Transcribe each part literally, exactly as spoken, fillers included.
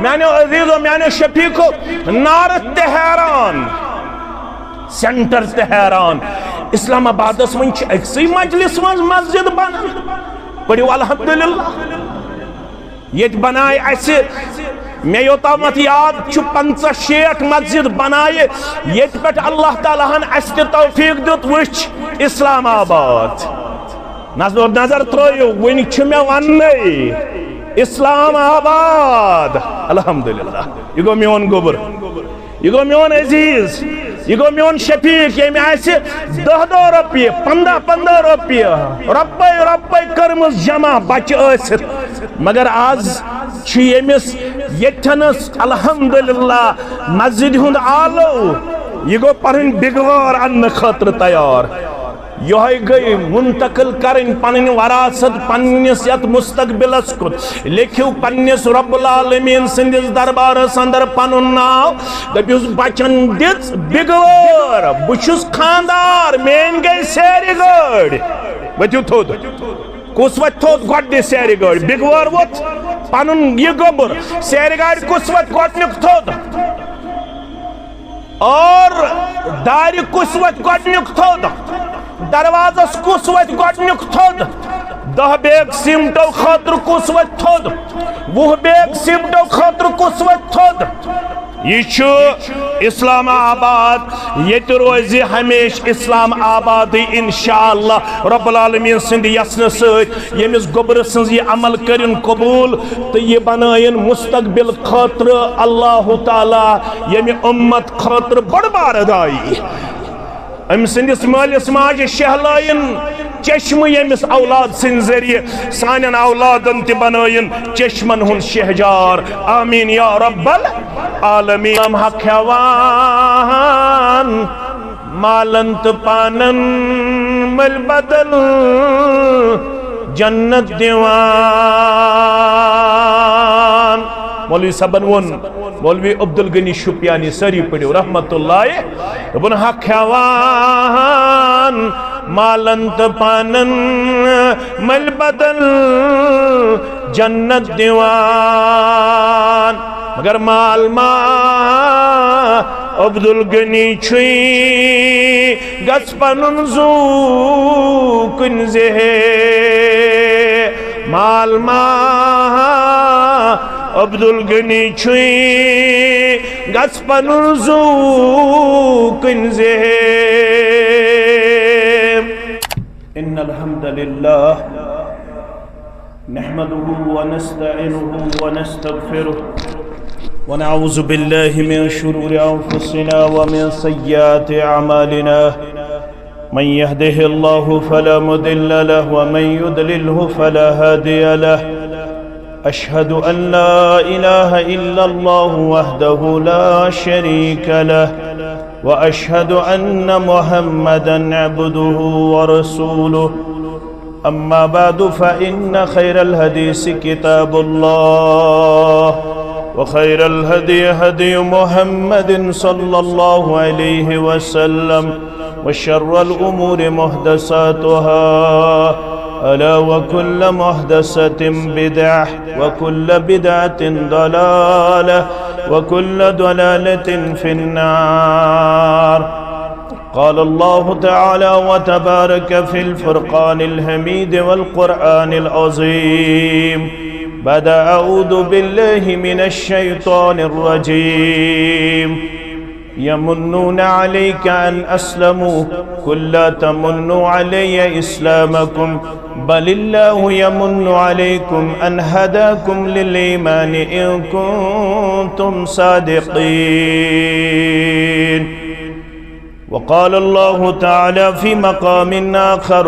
میانیو عزیزو، میانیو شفیقو، نارتھ تہِ حیران، سینٹر تہِ حیران۔ اسلام آبادس منٛز چھِ أکسٕے مجلس منٛز مسجد بنان۔ پٔرِو الحمدللہ۔ ییٚتہِ بنایہِ اَسہِ، مےٚ یوٚتامَتھ یاد چھُ، پنٛژاہ شیٹھ مسجد بنایہِ، ییٚتہِ پٮ۪ٹھ اللہ تعالیٰ ہن اَسہِ تہِ توفیق دیُت۔ وٕچھ، اسلام آباد۔ نظر، نظر ترٲیِو، وٕنہِ چھُ مےٚ وَننَے۔ اسلام آباد۔ الحمدللہ۔ یہِ گوٚو میون گوٚبُر۔ یہِ گوٚو میون عزیز۔ یہِ گوٚو میون شفیق۔ ییٚمہِ آسہِ دَہ دَہ رۄپیہِ، پنٛداہ پنٛداہ رۄپیہِ، رۄپَے رۄپَے کٔرمٕژ جمع بچہِ ٲسِتھ۔ مگر آز چھُ ییٚمِس ییٚتھٮ۪نَس الحمدللہ مسجدِ ہُنٛد آلو۔ یہِ گوٚو پنٕنۍ بِگوار اَننہٕ خٲطرٕ تیار۔ یۄہے گٔے منتقل کرٕنۍ پنٕنۍ وراثت پننِس یتھ مستقبلس کُن۔ لیکھِو پننِس رب العالمین سٕنٛدِس دربارس اندر پنُن ناو۔ دٔپِوس، بچن دِژ بِگوٲر، بہٕ چھُس خاندار، میٲنۍ گٔے سیرِ گٲڑۍ۔ ؤتھِو تھوٚد۔ کُس وۄتھِ تھوٚد گۄڈٕ سیرِ گٲڑۍ؟ بِگوٲر ووٚتھ پنُن یہِ گوٚبُر۔ سیرِ گاڑِ کُس وۄتھِ گۄڈٕنیُک تھوٚد؟ اور دارِ کُس وۄتھِ گۄڈٕنیُک تھوٚد؟ دروازس کُس وۄتھِ گۄڈٕنیُک تھوٚد؟ دَہ بیگ سیمٹو خٲطرٕ کُس وۄتھِ تھوٚد؟ وُہ بیگ سیمٹو خٲطرٕ کُس وۄتھِ تھوٚد؟ یہِ چھُ اسلام آباد۔ ییٚتہِ روزِ ہمیشہِ اسلام آبادٕے انشاءاللہ رب العالمین سٕنٛدِ یژھنہٕ سۭتۍ۔ ییٚمِس گوٚبرٕ سٕنٛز یہِ عمل کٔرِن قبوٗل تہٕ یہِ بنٲیِن مستقبل خٲطرٕ اللہ تعالیٰ ییٚمہِ اُمت خٲطرٕ بٔڑ بار داعی۔ أمۍ سٕنٛدِس مٲلِس ماجہِ شہلٲیِن چشمہٕ ییٚمِس اولاد سٕنٛدِ ذٔریعہٕ سانٮ۪ن اولادن تہِ بنٲیِن چشمن ہُنٛد شہجار۔ آمین یا رب العالمین۔ ہم حق کھٮ۪وان مالن تہٕ پانن مٔلۍ بدل جنت دِوان۔ مولوی صٲبن ووٚن، مولوی عبدالغنی شُپیانی، سٲری پٔرِو رحمت اللہ، دوٚپُن، ہا کھٮ۪وان مالن تہٕ پانن مٔلۍ بدل جنت دِوان۔ مگر مال ما عبدالغنی چھُے، گژھ پنُن زُو کُنہِ زِ ہے۔ مال ما عبدالغنی چھُے، گژھ پنُن زُو کُنہِ زِ ہے۔ إن الحمد لله نحمده ونستعينه ونستغفره، ونعوذ بالله من شرور أنفسنا ومن سيئات أعمالنا. من يهده الله فلا مضل له، ومن يضلله فلا هادي له. أشهد أن لا إله إلا الله وحده لا شريك له، وأشهد أن محمدا عبده ورسوله. أما بعد، فإن خير الحديث كتاب الله، وخير الهدي هدي محمد صلى الله عليه وسلم، وشر الأمور محدثاتها، ألا وكل محدثة بدعة، وكل بدعة ضلالة، وكل ضلالة في النار. قال الله تعالى وتبارك في الفرقان الحميد والقرآن العظيم بعد أعوذ بالله من الشيطان الرجيم. يمنون عليك أن أسلموا، قل لا تمنوا علي إسلامكم، بل الله يمن عليكم أن هداكم للإيمان إن كنتم صادقين. وقال الله تعالى في مقام آخر: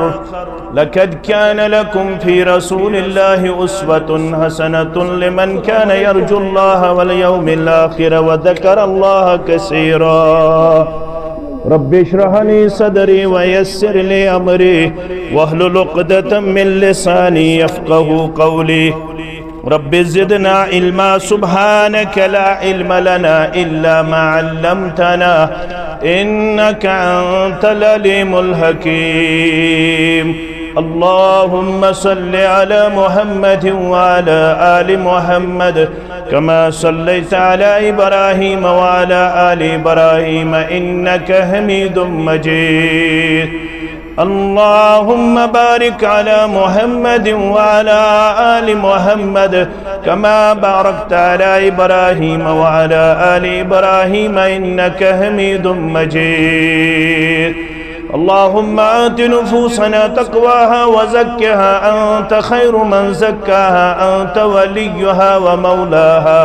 لقد كان لكم في رسول الله أسوة حسنة لمن كان يرجو الله واليوم الآخر وذكر الله كثيرا. رب اشرح لي صدري ويسر لي أمري واحلل عقدة من لساني يفقه قولي. رب زدنا علما، سبحانك لا علم لنا إلا ما علمتنا، إنك أنت العليم الحكيم. اللهم صل على محمد وعلى آل محمد كما صليت على إبراهيم وعلى آل إبراهيم إنك حميد مجيد. اللهم بارك على محمد وعلى آل محمد كما باركت على إبراهيم وعلى آل إبراهيم إنك حميد مجيد. اللهم آت نفوسنا تقواها وزكها أنت خير من زكاها أنت وليها ومولاها.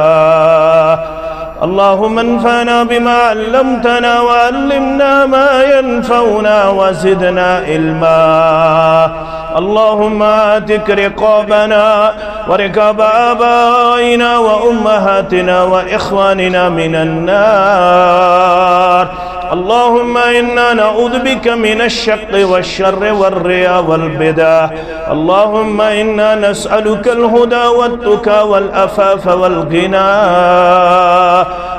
اللهم انفعنا بما علمتنا وعلمنا ما ينفعنا وزدنا علما. اللهم اعتق رقابنا ورقاب آبائنا وأمهاتنا وإخواننا من النار. اللهم إنا نعوذ بك من الشق والشر والرياء والبدع. اللهم إنا نسألك الهدى والتقى والعفاف والغنى.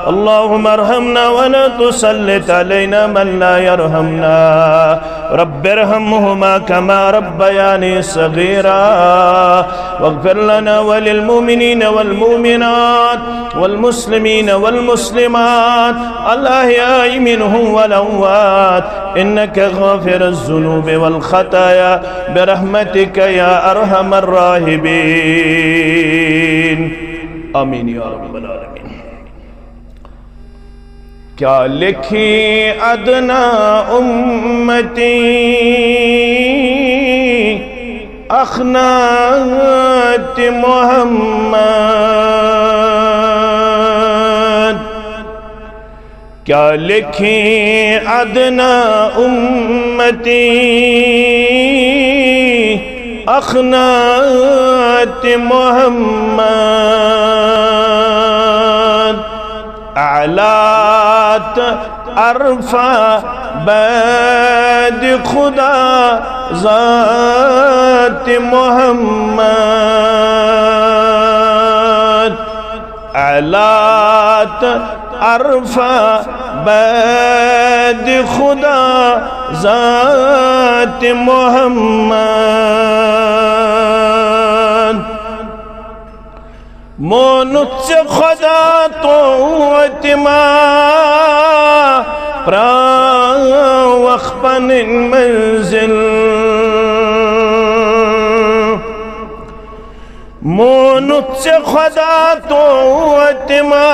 اللهم ارحمنا ولا تسلط علينا من لا يرحمنا. رب ارحمهما كما ربياني صغيرا. واغفر لنا وللمؤمنين والمؤمنات والمسلمين والمسلمات الأحياء منهم والأموات إنك غافر الذنوب والخطايا برحمتك يا أرحم الراحمين. آمين يا رب العالمين. کیا لکھی ادنا امتی اخنات محمد؟ کیا لکھی ادنا امتی اخنات محمد؟ اعلات عرفہ بعد خدا ذات محمد۔ اعلات عرفہ بعد خدا ذات محمد۔ مونُتھ ژےٚ خدا توتہِ ما پرٛاوَکھ پنٕنۍ منزل۔ مونُتھ ژےٚ خدا توتہِ ما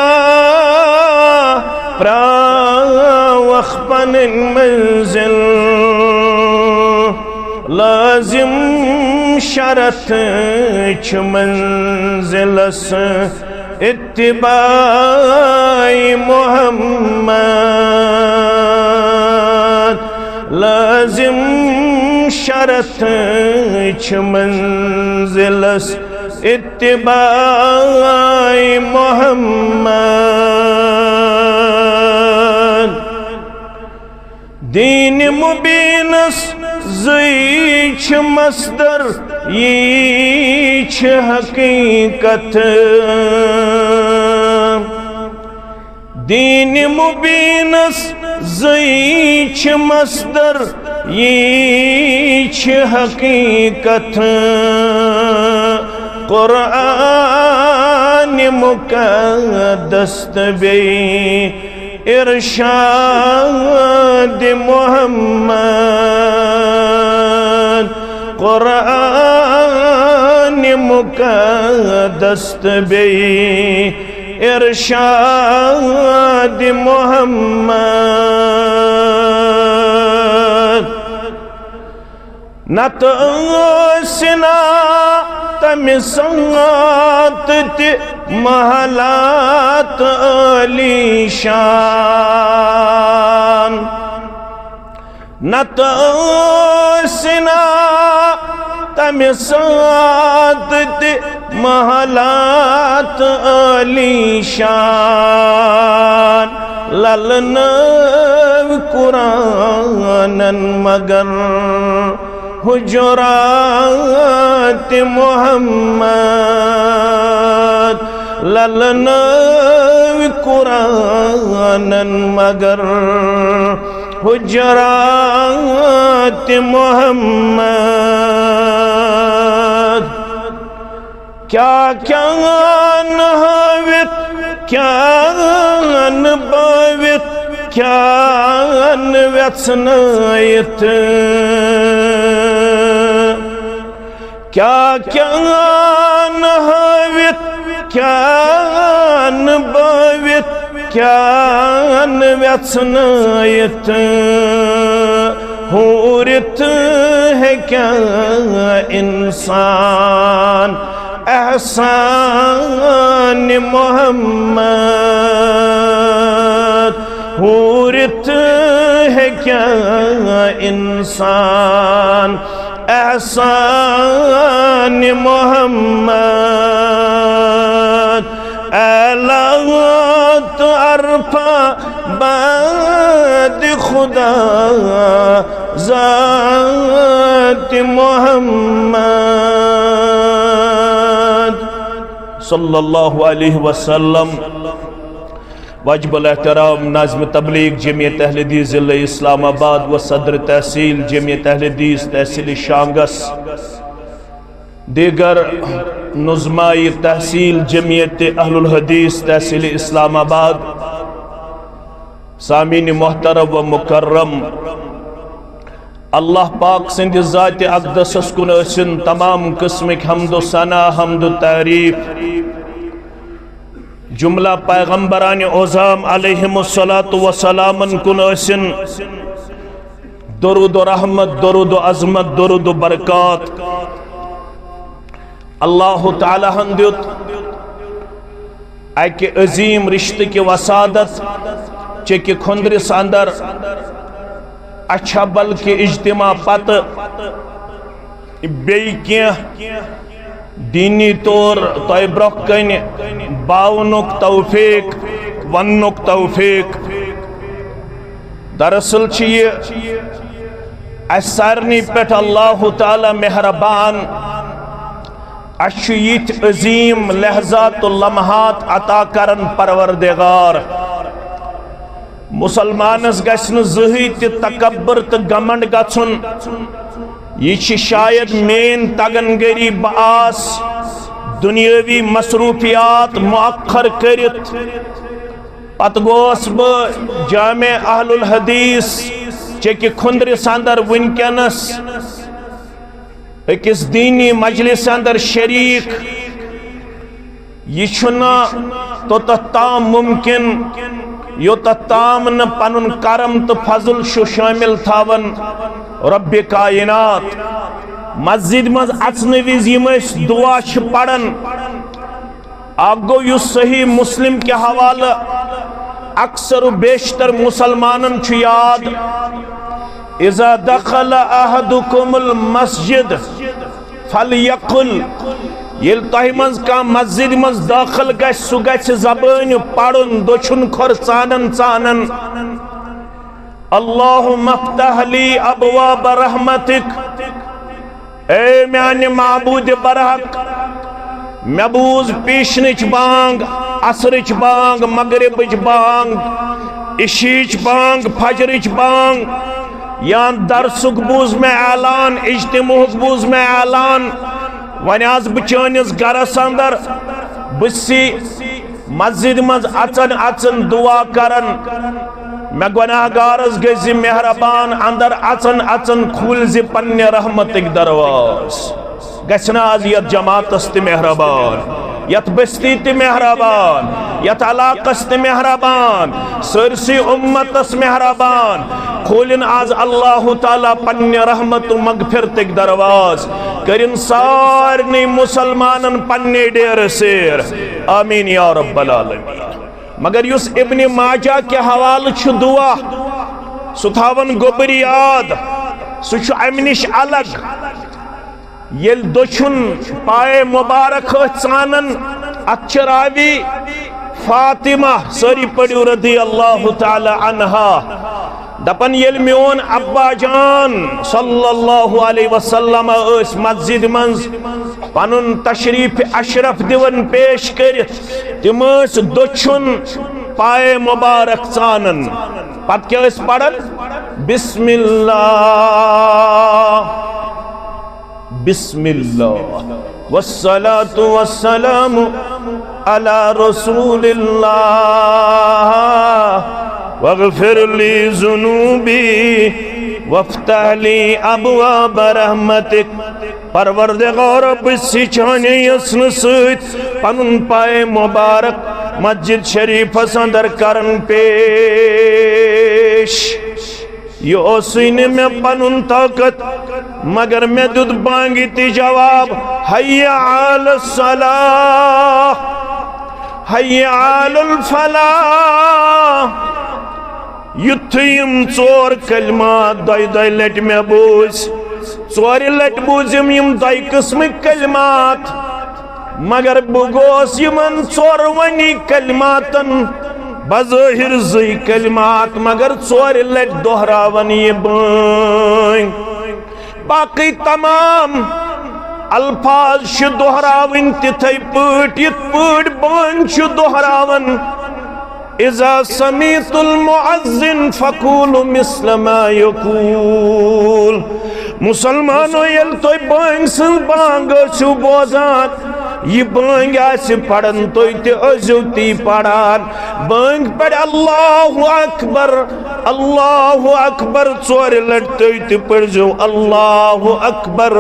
پرٛاوَکھ پنٕنۍ منزل۔ لازم شرط چھُ منزلس اتباع محمد۔ لازم شرط چھُ منزلس اتباع محمد۔ دین مبینس زٕے چھِ مصدر، یی چھِ حقیقت۔ دین مبینس زٕے چھِ مصدر، یی چھِ حقیقت۔ قرآن مقدس تہٕ بیٚیہِ ارشاد محمد۔ قرآن مقدس تہٕ بیٚیہِ ارشاد محمد۔ نتہٕ ٲسۍ نا تمہِ ساتہٕ تہِ محلات عالی شان۔ نتہٕ ٲسۍ نا تمہِ ساتہٕ تہِ محلات عالی شان۔ للنٲوۍ قرآنن مگر حجرات محمد۔ للنٲوۍ قرآنن مگر حجرات محمد۔ کیا کیا نہاوت، کیا نباوت، کیا نویژنٲیِتھ۔ کیا کیا نہاوت، کیا نباوت، کیا نویژنٲیِتھ۔ ہورِتھ ہیٚکیا انسان احسان محمد؟ ہورِتھ ہیٚکیا انسان احسان محمد؟ اعلیٰ تو عرفہ بعد خدا ذات محمد صلی اللہ علیہ وسلم۔ واجب الاحترام ناظم تبلیغ جمعیت اہل حدیث ضلع اسلام آباد و صدر تحصیل جمعیت اہل حدیث تحصیل شانگس، دیگر نظماء تحصیل جمعیت اہل الحدیث تحصیل اسلام آباد، سامعین محترم و مکرم، اللہ پاک سٕنٛدِ ذاتِ اقدسس کُن ٲسِن تمام قٕسمٕکۍ حمد و ثنا، حمد و تعریف۔ جملہ پیغمبران عظام علیہم الصلوۃ والسلامن کُن ٲسِن درود و رحمت، درود و عظمت، درود و برکات۔ اللہ تعالیٰ ہن دیُت اکہِ عظیم رشتہٕ کہِ وسادت چکہِ کھُندرِس اندر، اچھا بلکہ اجتماع پتہٕ بیٚیہِ کینٛہہ دینی طور تۄہہِ برٛونٛہہ کنہِ باونُک توفیق، وننُک توفیق۔ دراصل چھُ یہِ اسہِ سارنٕے پٮ۪ٹھ اللہ تعالیٰ مہربان۔ اسہِ چھُ یِتھۍ عظیم لحظات و لمحات عطا کرن پروردگار۔ مسلمانس گژھِ نہٕ زٕہٕے تہِ تکبر تہٕ گمنڈ گژھُن۔ یہِ چھِ شاید میٲنۍ تگن گٔری، بہٕ آس دنیٲوی مصروفیات مؤخر کٔرِتھ۔ پتہٕ گوس بہٕ جامع اہل الحدیث چکہِ کھُندرِس اندر وٕنکیٚنس أکِس دینی مجلس اندر شریک۔ یہِ چھُنہٕ توٚتتھ تام ممکن، یوٚتتھ تام نہٕ پنُن کرم تہٕ فضل چھُ شٲمِل تھاوان رب کائنات۔ مسجد منٛز اژنہٕ وِزِ یِم أسۍ دعا چھِ پران، اکھ گوٚو یُس صحیح مسلم کہِ حوالہٕ اکثر و بیشتر مسلمانن چھُ یاد، "اذا دخل احدکم المسجد فلیقل"، ییٚلہِ تۄہہِ منٛز کانٛہہ مسجد منٛز دٲخل گژھِ، سُہ گژھِ زبٲنۍ پرُن، دٔچھُن کھۄر ژانن ژانن، "اللہم افتح لی ابواب رحمتک"، اے میانہِ معبود برحق، مےٚ بوٗز پیشنٕچ بانگ، عصرٕچ بانگ، مغربٕچ بانگ، عشیٖچ بانگ، فجرٕچ بانگ، یا درسُک بوٗز مےٚ اعلان، اجتماعُک بوٗز مےٚ اعلان۔ وۄنۍ آس بہٕ چٲنِس گرس اندر، بہٕ سی مسجد منٛز اژن اژن دعا کرن، مےٚ گۄناہ گارس گٔژھۍ زِ مہربان، اندر اژن اژن کھوٗلۍ زِ پننہِ رحمتٕکۍ دروازٕ۔ گژھِ نہ از یتھ جماعتس تہِ مہربان، یتھ بستی تہِ مہربان، یتھ علاقس تہِ مہربان، سٲرسٕے امتس مہربان۔ کھولِن از اللہ تعالیٰ پننہِ رحمت و مغفرتٕکۍ دروازٕ، کٔرِن سارنٕے مسلمانن پننہِ ڈیرٕ سیر۔ آمین یا رب العالمین۔ مگر یُس ابن ماجہ کہِ حوالہٕ چھُ دعا، سُہ تھاوَن گوٚبُر یاد، سُہ چھُ اَمہِ نِش الگ۔ ییٚلہِ دٔچھُن پایہِ مُبارک أتھۍ ژانَن، اَتھ چھِ راوی فاطمہ، سٲری پٔرِو رضی اللہ تعالیٰ عنہا۔ دپان، ییٚلہِ میون ابا جان صلی اللہ علیہ وسلم ٲسۍ مسجد منٛز پنُن تشریف اشرف دِوان پیش کٔرِتھ، تِم ٲسۍ دٔچھُن پایہِ مُبارک ژانان۔ پتہٕ کیٛاہ ٲسۍ پران؟ بسم اللہ، بسم اللہ، والصلاة والسلام على رسول اللہ، واغفر لي ذنوبي وافتح لي أبواب رحمتك۔ پروردگارا، بہٕ چھُسے چانہِ یژھنہٕ سۭتۍ پنُن پائے مبارک مسجد شریفس اندر کران پیش۔ یہِ اوسُے نہٕ مےٚ پنُن طاقت، مگر مےٚ دیُت بانگہِ تہِ جواب، حی علی الصلاح، حی علی الفلاح۔ یُتھُے یِم ژور کلمات دۄیہِ دۄیہِ لٹہِ مےٚ بوٗزۍ، ژورِ لٹہِ بوٗزِم یِم دۄیہِ قٕسمٕکۍ کلمات، مگر بہٕ گوس یِمن ژورونی کلماتن بظٲہِر زٕے کلمات، مگر ژورِ لٹہِ دۄہراوان یہِ بٲنۍ۔ باقٕے تمام الفاظ چھِ دۄہراوٕنۍ تِتھے پٲٹھۍ، یِتھ پٲٹھۍ بٲنۍ چھِ دۄہراوان۔ اذا سمعت المؤذن فقولوا مثل ما يقول۔ مسلمانو، ییٚلہِ تُہۍ بٲنگۍ سٕنٛز بانگ ٲسِو بوزان، یہِ بٲنگۍ آسہِ پران، تُہۍ تہِ ٲسِو تی پران۔ بٲنگۍ پرِ اللہ اکبر، اللہ اکبر، ژورِ لٹہِ تُہۍ تہِ پٔرزیو اللہ اکبر،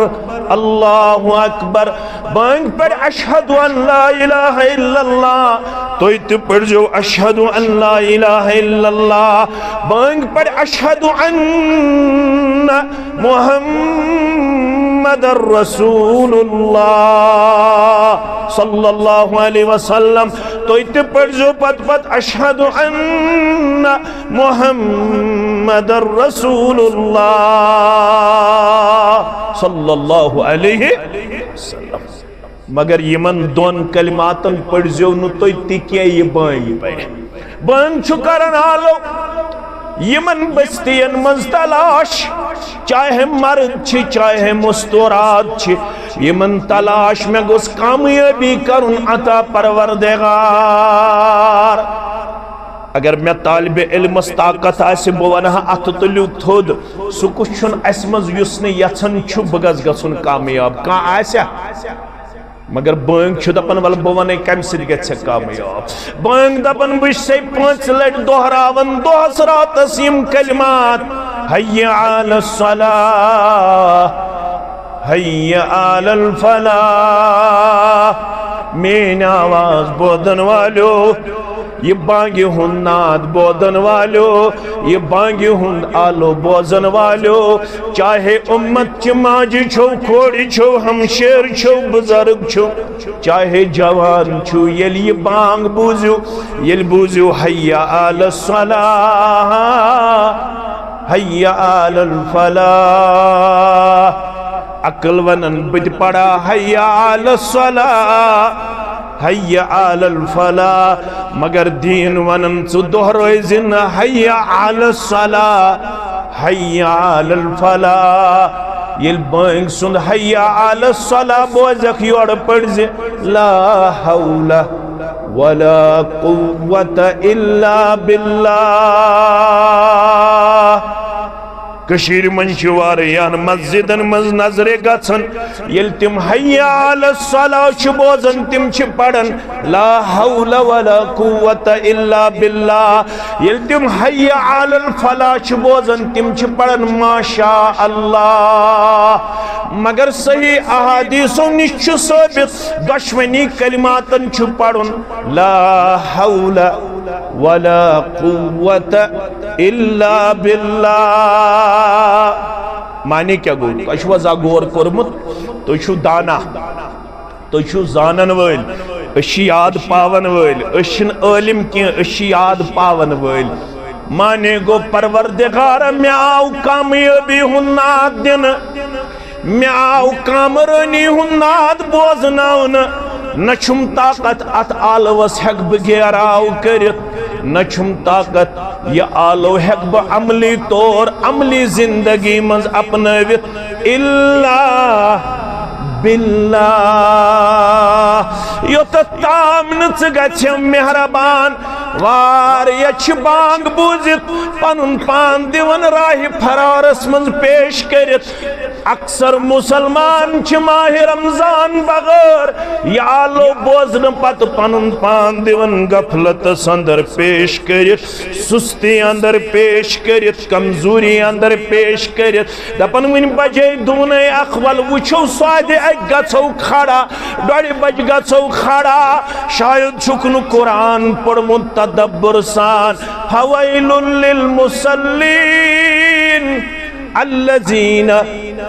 اللہ اکبر۔ بانگ پرِ اشہد ان لا الہ الا اللہ، تُہۍ تہِ پٔرزیو اشہد ان لا الہ الا اللہ۔ بانگ پرِ اشہد ان محمد رسول اللہ صلی اللہ علیہ وسلم، تُہۍ تہِ پٔرزیو پتہٕ پتہٕ اشہد ان محمد رسول اللہ صلی اللہ علیہ وسلم۔ مگر یِمن دۄن کلماتن پٔرزیو نہٕ تُہۍ تہِ کینٛہہ، یہِ بٲنگۍ پرِ۔ بٲنگۍ چھُ کران آلو یِمن بستین منٛز تلاش، چاہے مرد چھِ، چاہے مستورات چھِ، یِمن تلاش مےٚ گوٚژھ کامیٲبی کرُن عطا پروردگار۔ اگر مےٚ طالب علمس طاقت آسہِ، بہٕ ونہٕ ہا، اتھٕ تُلِو تھوٚد، سُہ کُس چھُنہٕ اسہِ منٛز یُس نہٕ یژھان چھُ بہٕ گژھٕ گژھُن کامیاب؟ کانٛہہ آسیا؟ مگر بٲنگۍ چھُ دپان، ولہٕ بہٕ ونے کمہِ سۭتۍ گژھِ ژےٚ کامیاب۔ بٲنگۍ دپان، بہٕ چھسے پانٛژِ لٹہِ دۄہراوان دۄہس راتس یِم کلمات، حی علی الصلاح، حی علی الفلاح۔ میٲنۍ آواز بوزن والیو، یہِ بانگہِ ہُنٛد ناد بوزن والیو، یہِ بانگہِ ہُنٛد آلو بوزن والیو، چاہے امت چہِ ماجہِ چھو، کورِ چھو، ہمشیر چھو، بزرگ چھو، چاہے جوان چھو، ییٚلہِ یہِ بانگ بوٗزِو، ییٚلہِ بوٗزِو حی علی الصلاح، حی علی الفلاح۔ عقل ونان، بہٕ تہِ پرا حی علی الصلاح، حی علی الفلاح، مگر دین ونان، ژٕ دۄہرٲوزِ نہٕ حی علی الصلاح، حی علی الفلاح۔ ییٚلہِ بٲنگۍ سُنٛد حی علی الصلاح بوزکھ، یورٕ پٔرزِ، لا حول ولا قوة الا باللہ۔ کٔشیٖرِ منٛز چھِ واریاہن مسجدن منٛز نظرِ گژھان، ییٚلہِ تِم حی علی الصلاح چھِ بوزان، تِم چھِ پران لا حول ولا قوة الا باللہ۔ ییٚلہِ تِم حی علی الفلاح چھِ بوزان، تِم چھِ پران ما شاء اللہ۔ مگر صحیح احادیثو نِش چھُ ثٲبت، دۄشوٕنی کلماتن چھُ پرُن لا حول ولا قوة الا باللہ۔ معنی کیٛاہ گوٚو؟ تۄہہِ چھُوا زانٛہہ غور کوٚرمُت؟ تُہۍ چھِو دانا، تُہۍ چھِو زانن وٲلۍ، أسۍ چھِ یاد پاون وٲلۍ، أسۍ چھِنہٕ عٲلِم کینٛہہ، أسۍ چھِ یاد پاون وٲلۍ۔ معنی گوٚو، پروردگار، مےٚ آو کامیٲبی ہُنٛد ناد دِنہٕ، مےٚ آو کامرٲنی ہُنٛد ناد بوزناونہٕ۔ نہ چھُم طاقت اتھ آلوس ہٮ۪کہٕ بہٕ گیراو کٔرِتھ، نہ چھُم طاقت یہِ آلو ہٮ۪کہٕ بہٕ عملی طور، عملی زندگی منٛز اپنٲوِتھ۔ الا باللہ، یوٚتتھ تام نہٕ ژٕ گژھِ مہربان، واریاہ چھِ بانگ بوٗزِتھ پنُن پان دِوان راہِ فرارس منٛز پیش کٔرِتھ۔ اکثر مسلمان چھِ ماہِ رمضان بغٲر یہِ آلو بوزنہٕ پتہٕ پنُن پان دِوان غفلتس اندر پیش کٔرِتھ، سستی اندر پیش کٔرِتھ، کمزوری اندر پیش کٔرِتھ۔ دپان وٕنہِ بجے دوٗنے اکھ، ول وٕچھو سوادِ اکہِ گژھو کھڑا، ڈۄڈِ بجہِ گژھو کھڑا۔ شاید چھُکھ نہٕ قرآن پوٚرمُت تدبر سان۔ فویل للمصلین الذین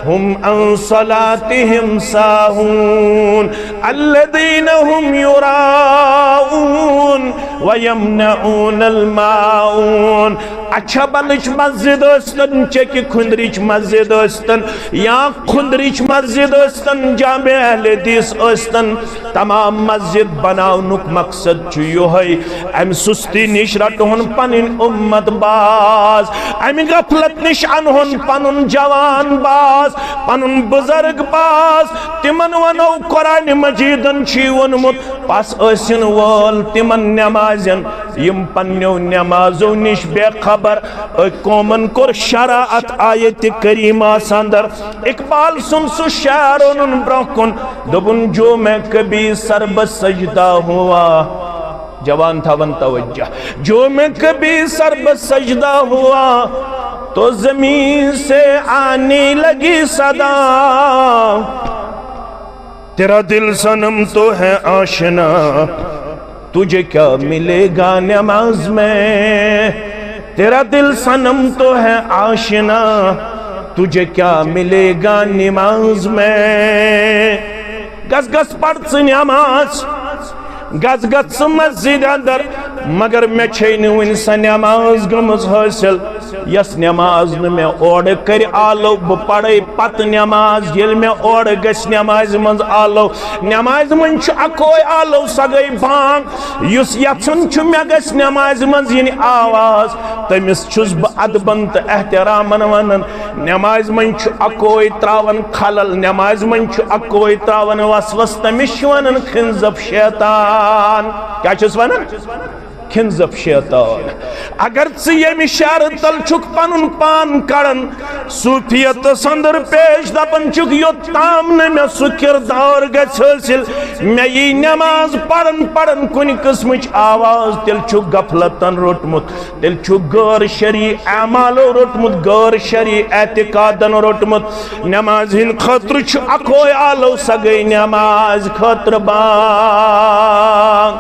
هم عن صلاتهم ساهون الذین هم یراءون ویمنعون الماعون۔ اچھا بلٕچ مسجد ٲسۍتن، چیٚکہِ کھُندرٕچ مسجد ٲسۍتن، یا کھُندرٕچ مسجد ٲسۍتن، جامع اہل حدیث ٲسۍتن، تمام مسجد بناونُک مقصد چھُ یِہوٚے، امہِ سُستی نِش رٹہون پنٕنۍ اُمت باز، امہِ غفلت نِش انہون پنُن جوان باز، پنُن بزرگ باز۔ تِمن ونو، قرآن مجیدن چھُے ووٚنمُت، پس ٲسِن وول تِمن نمازٮ۪ن، یِم پننیو نمازو نِش بے خبر۔ أکۍ قومن کوٚر شرع اتھ آیتِ کریمس اندر۔ اقبال سُنٛد سُہ شعر اوٚنُن برٛونٛہہ کُن، دوٚپُن، جو میں کبھی سر بہ سجدہ ہوا، جوان تھاون توجہ، جو میں کبھی سر بہ سجدہ ہوا تو زمین سے آنے لگی صدا۔ تیرا دل صنم تو ہے آشنا، تجھے کیا ملے گا نماز میں؟ تیرا دل صنم تو ہے آشنا، تجھے کیا ملے گا نماز میں؟ گژھ گژھ پَر ژٕ نماز، گژھ گژھ ژٕ مسجد اندر، مگر مےٚ چھے نہٕ وُنہِ سۄ نماز گٔمٕژ حٲصِل۔ یۄس نماز نہٕ مےٚ اورٕ کرِ آلو، بہٕ پرے پتہٕ نماز۔ ییٚلہِ مےٚ اورٕ گژھِ نمازِ منٛز آلو، نمازِ منٛز چھُ اکوے آلو، سۄ گٔے بانگ۔ یُس یژھان چھُ مےٚ گژھِ نمازِ منٛز یِنہِ آواز، تٔمِس چھُس بہٕ ادبن تہٕ احترامن ونان۔ نمازِ منٛز چھُ اکوے تراوان خلل، نمازِ منٛز چھُ اکوے تراوان وسوس، تٔمِس چھِ ونان خنزب شیطان۔ کیٛاہ چھِس ونان؟ کھنزب شیطان۔ اگر ژٕ ییٚمہِ شعرٕ تل چھُکھ پنُن پان کڑان، صوفیتس اندر پیش دپان چھُکھ، یوٚتام نہٕ مےٚ سُہ کردار گژھِ حٲصِل، مےٚ یی نماز پران پران کُنہِ قٕسمٕچ آواز، تیٚلہِ چھُکھ غفلتن روٚٹمُت، تیٚلہِ چھُکھ غٲر شرعی اعمالو روٚٹمُت، غٲر شرعی اعتقادن روٚٹمُت۔ نمازِ ہٕنٛدِ خٲطرٕ چھُ اکوے آلو، سۄ گٔے نمازِ خٲطرٕ بانگ۔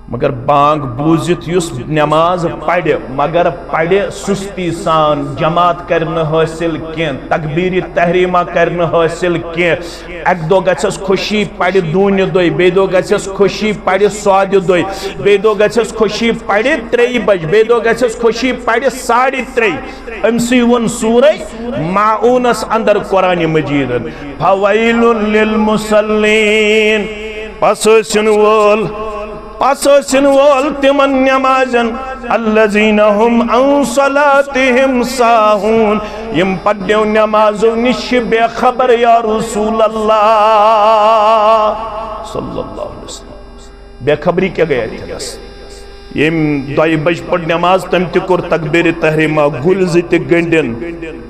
مگر بانگ بوٗزِتھ یُس نماز پرِ، مگر پرِ سُستی سان، جماعت کرِ نہٕ حٲصِل کینٛہہ، تکبیرِ تحریمہ کرِ نہٕ حٲصِل کینٛہہ۔ اکہِ دۄہ گژھٮ۪س خوشی، پرِ دوٗنہِ دۄہہِ، بیٚیہِ دۄہ گژھٮ۪س خوشی، پرِ سوادِ دۄہہِ، بیٚیہِ دۄہ گژھٮ۪س خوشی، پرِ ترٛیٚیہِ بجہِ، بیٚیہِ دۄہ گژھٮ۪س خوشی، پرِ ساڑِ ترٛیٚیہِ۔ أمۍ سٕے ووٚن سورہ ماعونس اندر قرآن مجیدن، فویل للمصلین، پس ٲسِن وول، پس ٲسِن وول تِمن نمازن، الذین هم عن صلاتهم ساہون، یِم پننیو نمازو نِش چھِ بے خبر، یا رسول اللہ صلی اللہ علیہ وسلم۔ بے خبری کیٛاہ گٔے اتھٮ۪نس؟ ییٚمۍ دۄیہِ بجہِ پٔر نماز، تٔمۍ تہِ کوٚر تکبیرِ تحریمہ، گُلۍ زٕ تہِ گٔنڈِن،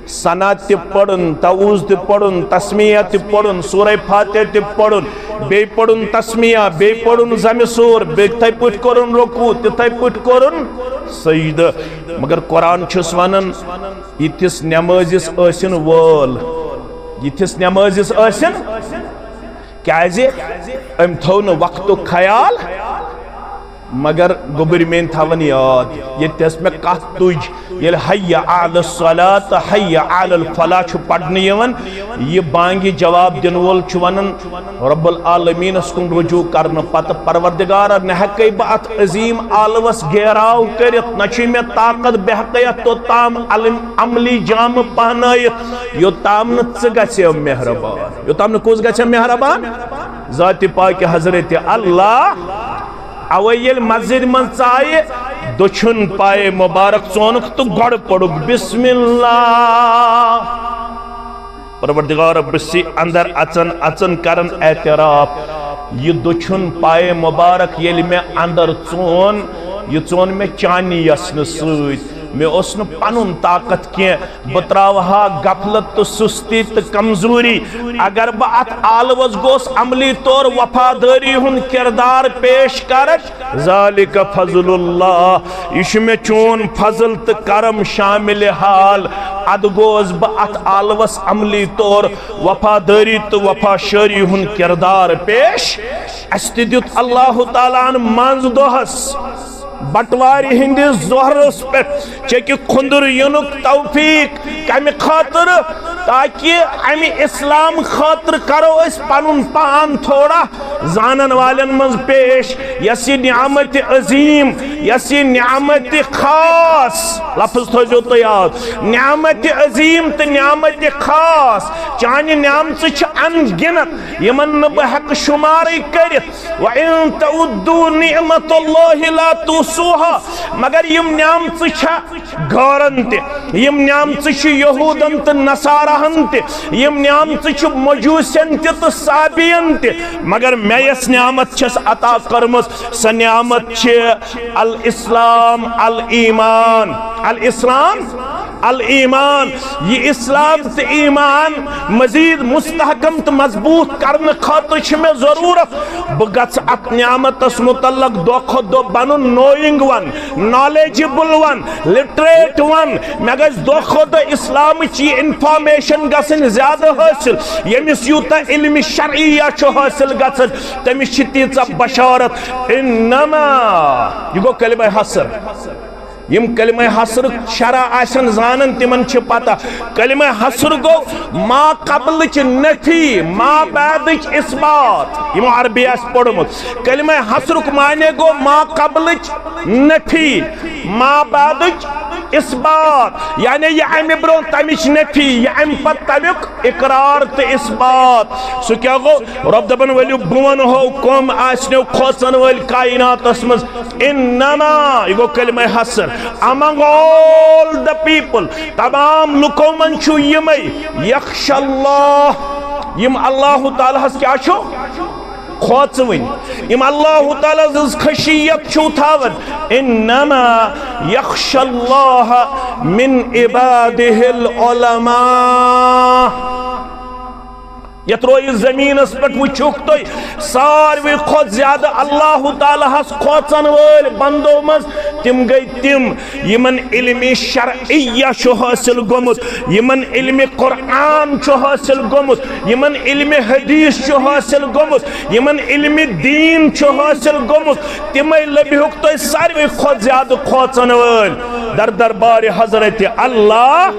ثنا تہِ پٔرٕن، تعوذ تہِ پٔرٕن، تسمیہ تہِ پٔرٕن، سورہ فاتحہ تہِ پٔرٕن، بیٚیہِ پٔرٕن تسمیہ، بیٚیہِ پٔرٕن ضمِ سور، بیٚیہِ یِتھے پٲٹھۍ کوٚرُن رکوع، تِتھے پٲٹھۍ کوٚرُن سجدٕ۔ مگر قرآن چھُس ونان، یِتھِس نمٲزِس ٲسِن وٲل، یِتھِس نمٲزِس ٲسِن، کیازِ أمۍ تھوٚو نہٕ وقتُک خیال۔ مگر گوٚبٕرۍ میٲنۍ تھاوَن یاد، ییٚتہِ ٲس مےٚ کتھ تُج، ییٚلہِ حی علی الصلاۃ تہٕ حی علی الفلاح چھُ پرنہٕ یِوان، یہِ بانگہِ جواب دِنہٕ وول چھُ ونان، رب العالمینس کُن رجوع کرنہٕ پتہٕ، پروردگارا، نہ ہیکے بہٕ اتھ عظیم آلوس گیراو کٔرِتھ، نہ چھُے مےٚ طاقت، بہٕ ہیکے اتھ توٚتام علم عملی جامہٕ پہنٲیِتھ، یوٚتام نہٕ ژٕ گژھے مہربان۔ یوٚتام نہٕ کُس گژھِ مہربان؟ ذاتِ پاکِ حضرت اللہ۔ اوے ییٚلہِ مسجدِ منٛز ژایہِ، دٔچھُن پایے مبارک ژونُکھ تہٕ گۄڈٕ پوٚرُکھ بسم اللہ۔ پروردگار، بہٕ چھُسے اندر اژان اژان کران اعتراف، یہِ دٔچھُن پایہِ مُبارک ییٚلہِ مےٚ اندر ژون، یہِ ژون مےٚ چانی یژنہٕ سۭتۍ۔ مےٚ اوس نہٕ پنُن طاقت کینٛہہ، بہٕ تراوٕ ہا غفلت تہٕ سُستی تہٕ کمزوری۔ اگر بہٕ اتھ آلوس گوس عملی طور وفادٲری ہُنٛد کردار پیش کرٕ، ذالک فضل اللہ، یہِ چھُ مےٚ چون فضل تہٕ کرم شامل حال۔ ادٕ گوس بہٕ اتھ آلوس عملی طور وفادٲری تہٕ وفا شٲری ہُنٛد کردار پیش۔ اسہِ تہِ دیُت اللہ تعالیٰ ہن منٛز دۄہس بٹوارِ ہٕنٛدِس ظہرس پٮ۪ٹھ چکہِ کھُنٛدُر یِنُک توفیق۔ کمہِ خٲطرٕ؟ تاکہ امہِ اسلام خٲطرٕ کرو أسۍ پنُن پان تھوڑا زانن والٮ۪ن منٛز پیش۔ یۄس یہِ نعمت عظیم، یۄس یہِ نعمت خاص، لفظ تھٲیزیو تُہۍ یاد، نعمت عظیم تہٕ نعمت خاص، چانہِ نعمژٕ چھِ ان گنت، یِمن نہٕ بہٕ ہٮ۪کہٕ شُمارٕے کٔرِتھ۔ وَإِن تَعُدُّوا نِعْمَتَ اللَّهِ لَا تُحْصُوهَا۔ مگر یِم نعمژٕ چھےٚ گارن تہِ، یِم نعمژٕ چھِ یہودن تہٕ نصاراہن تہِ، یِم نعمژٕ چھِ مجوسین تہِ تہٕ صابین تہِ، مگر مےٚ یۄس نعمت چھس عطا کٔرمٕژ، سۄ نعمت چھِ الاسلام، الایمان۔ الاسلام، الایمان۔ یہِ اسلام تہٕ ایمان مزید مستحکم تہٕ مضبوط کرنہٕ خٲطرٕ چھِ مےٚ ضروٗرت بہٕ گژھٕ اتھ نعمتس متعلق دۄہ کھۄتہٕ دۄہ بنُن knowing one، knowledgeable one، literate one۔ مےٚ گژھِ دۄہ کھۄتہٕ دۄہ اسلامٕچ یہِ information گژھٕنۍ زیادٕ حٲصِل۔ ییٚمِس یوٗتاہ علمِ شرعیہ چھُ حٲصِل گژھان، تٔمِس چھِ تیٖژاہ بشارت۔ انما، یہِ گوٚو کلمہ حصر۔ یِم کلمہ حصرُک شرح آسن زانان، تِمن چھِ پتہ۔ کلمہ حصر گوٚو ما قبلٕچ نفی، ما بعدٕچ اثبات۔ یِمو عربی آسہِ پوٚرمُت۔ کلمہ حصرُک معنی گوٚو ما قبلٕچ نفی، ما بعدٕچ اثبات۔ یعنی یہِ امہِ برونٛہہ تمِچ نفی، یہِ امہِ پتہٕ تمیُک اقرار تہٕ اثبات۔ سُہ کیٛاہ گوٚو؟ رۄب دپان، ؤلِو بہٕ ونہو کۄم آسنو کھوژن وٲلۍ کائناتس منٛز۔ انما، یہِ گوٚو کلمہ حصر۔ Among all the people، تمام لُکو منٛز چھُ یِمے، یخش اللہ، یِم اللہ تعالیٰ ہس کیٛاہ چھُ؟ کھوژوٕنۍ۔ یِم اللہ تعالیٰ سٕنٛز خشیت چھِو تھاوان۔ انما یخش اللہ من عبادہ العلماء۔ یتھ رویہِ زمینس پٮ۪ٹھ وٕچھُکھ تُہۍ، ساروی کھۄتہٕ زیادٕ اللہ تعالیٰ ہس کھوژن وٲلۍ بندو منٛز تِم گٔے تِم یِمن علمِ شرعیہ چھُ حٲصِل گوٚمُت، یِمن علمِ قرآن چھُ حٲصِل گوٚمُت، یِمن علمِ حدیث چھُ حٲصِل گوٚمُت، یِمن علمِ دیٖن چھُ حٲصِل گوٚمُت، تِمے لٔبِہُکھ تُہۍ ساروی کھۄتہٕ زیادٕ کھوژن وٲلۍ در دربارِ حضرت اللہ۔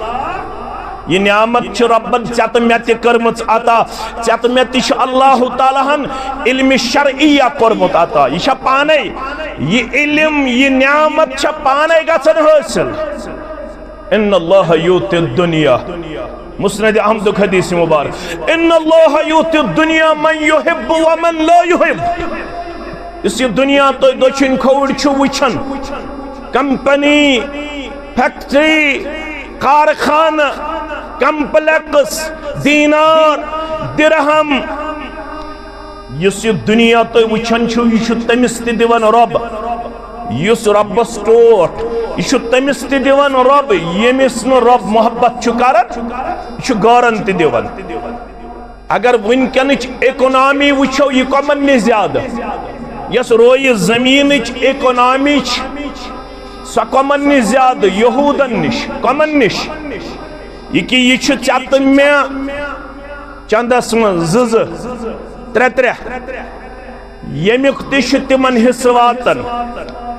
یہِ نعمت چھِ رۄبن ژےٚ تہٕ مےٚ تہِ کٔرمٕژ عطا۔ ژےٚ تہٕ مےٚ تہِ چھُ اللہ تعالیٰ ہن علمِ شرعیہ کوٚرمُت عطا۔ یہِ چھا پانے، یہِ علم، یہِ نعمت چھا پانے گژھان حٲصِل؟ ان اللہ یؤتی الدنیا، مسند احمدُک حدیث مبارک، ان اللہ یؤتی الدنیا من یحب ومن لا یحب۔ یُس یہِ دُنیا تُہۍ دٔچھِنۍ کھووٕرۍ چھِو وٕچھان، کمپنی، فیکٹری، کارخانہٕ، کمپلیکس، دینار، درہم، یُس یہِ دُنیا تُہۍ وٕچھان چھِو، یہِ چھُ تٔمِس تہِ دِوان رۄب، یُس رۄبَس ٹوٹھ، یہِ چھُ تٔمِس تہِ دِوان رۄب، ییٚمِس نہٕ رۄب محبت چھُ کران، یہِ چھُ غٲرن تہِ دِوان۔ اگر وٕنکیٚنٕچ اکانومی وٕچھو، یہِ کۄمن نِش زیادٕ؟ یۄس رویہِ زٔمیٖنٕچ اکانومی چھِ، سۄ کۄمن نِش زیادٕ؟ یہوٗدن نِش۔ کۄمن نِش؟ یہِ کہِ یہِ چھُ ژےٚ تہٕ مےٚ چندس منٛز زٕ زٕ، ترٛےٚ ترٛےٚ، ییٚمیُک تہِ چھُ تِمن حصہٕ واتان۔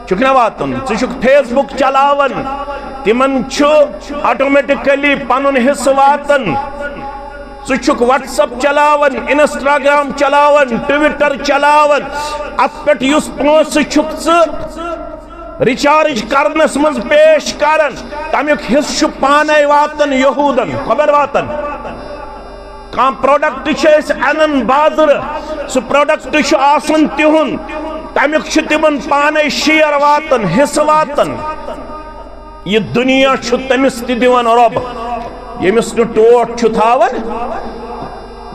چھُکھ نہ واتان؟ ژٕ چھُکھ فیس بُک چلاوان، تِمن چھُ آٹومیٹکلی پنُن حصہٕ واتان۔ ژٕ چھُکھ WhatsApp چلاوان، Instagram چلاوان، Twitter چلاوان، اتھ پٮ۪ٹھ یُس پونٛسہٕ چھُکھ ژٕ ریچارج کرنس منٛز پیش کران، تمیُک حصہٕ چھُ پانے واتان یہودن۔ خبر واتان؟ کانٛہہ پروڈکٹ چھِ أسۍ انان بازرٕ، سُہ پروڈکٹ چھُ آسان تِہُنٛد، تمیُک چھُ تِمن پانے شیئر واتان، حصہٕ واتان۔ یہِ دُنیا چھُ تٔمِس تہِ دِوان رۄب، ییٚمِس نہٕ ٹوٹھ چھُ تھاوان۔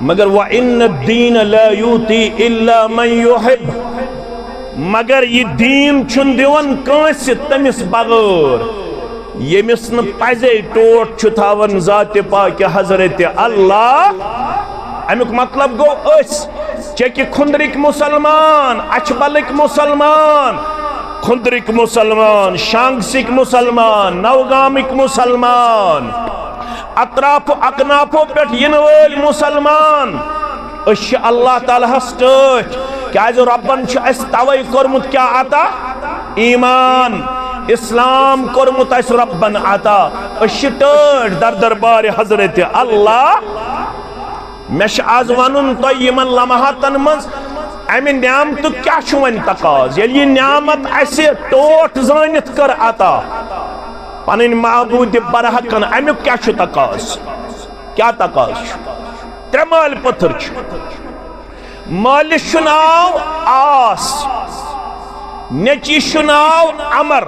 مگر وَإِنَّ الدِّينَ لَا يُؤْتَى إِلَّا مَنْ يُحِبُّ، مگر یہِ دیٖن چھُنہٕ دِوان کٲنٛسہِ تٔمِس بغٲر ییٚمِس نہٕ پزے ٹوٹھ چھُ تھاوان ذاتِ پاکہِ حضرت اللہ۔ امیُک مطلب گوٚو أسۍ چکہِ کھُندرٕکۍ مُسلمان، اچھِ بلٕکۍ مُسلمان، کھُندرٕکۍ مُسلمان، شانگسٕکۍ مُسلمان، نوگامٕکۍ مُسلمان، اطراف و اکنافو پٮ۪ٹھ یِنہٕ وٲلۍ مُسلمان۔ أسۍ چھِ اللہ تعالیٰ ہس ٹٲٹھۍ، کیازِ رۄبن چھُ اَسہِ توے کوٚرمُت کیٛاہ عطا؟ ایمان، اسلام کوٚرمُت اَسہِ رۄبن عطا۔ أسۍ چھِ ٹٲٹھۍ در دربارِ حضرت اللہ۔ مےٚ چھُ آز وَنُن تۄہہِ یِمن لمحاتن منٛز اَمہِ نعمتُک کیٛاہ چھُ وۄنۍ تقاضہٕ، ییٚلہِ یہِ نعمت اَسہِ ٹوٹھ زٲنِتھ کٔر عطا پنٕنۍ معبوٗدِ برحقن، اَمیُک کیٛاہ چھُ تقاضہٕ؟ کیٛاہ تقاضہٕ چھُ؟ ترٛےٚ مالۍ پٔتھر چھُ۔ مٲلِس چھُ ناو عاص، نیٚچوِس چھُ ناو عمر،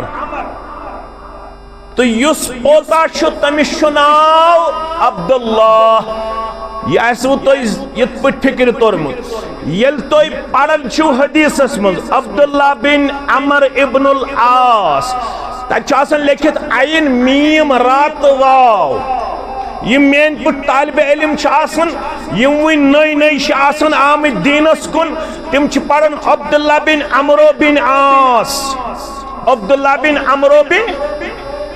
تہٕ یُس پوتا چھُ، تٔمِس چھُ ناو عبداللہ۔ یہِ آسِوٕ تۄہہِ یِتھ پٲٹھۍ فِکرِ توٚرمُت۔ ییٚلہِ تُہۍ پران چھِو حدیثس منٛز عبداللہ بن عمر ابن العاص، تَتہِ چھُ آسان لیٚکھِتھ عین، میٖم، را تہٕ واو۔ یِم میٲنۍ پٲٹھۍ طالبِ علم چھِ آسان، یِم وٕنۍ نٔے نٔے چھِ آسان آمٕتۍ دیٖنس کُن، تِم چھِ پران عبداللہ بن عمرو بن عاص، عبداللہ بن عمرو بن،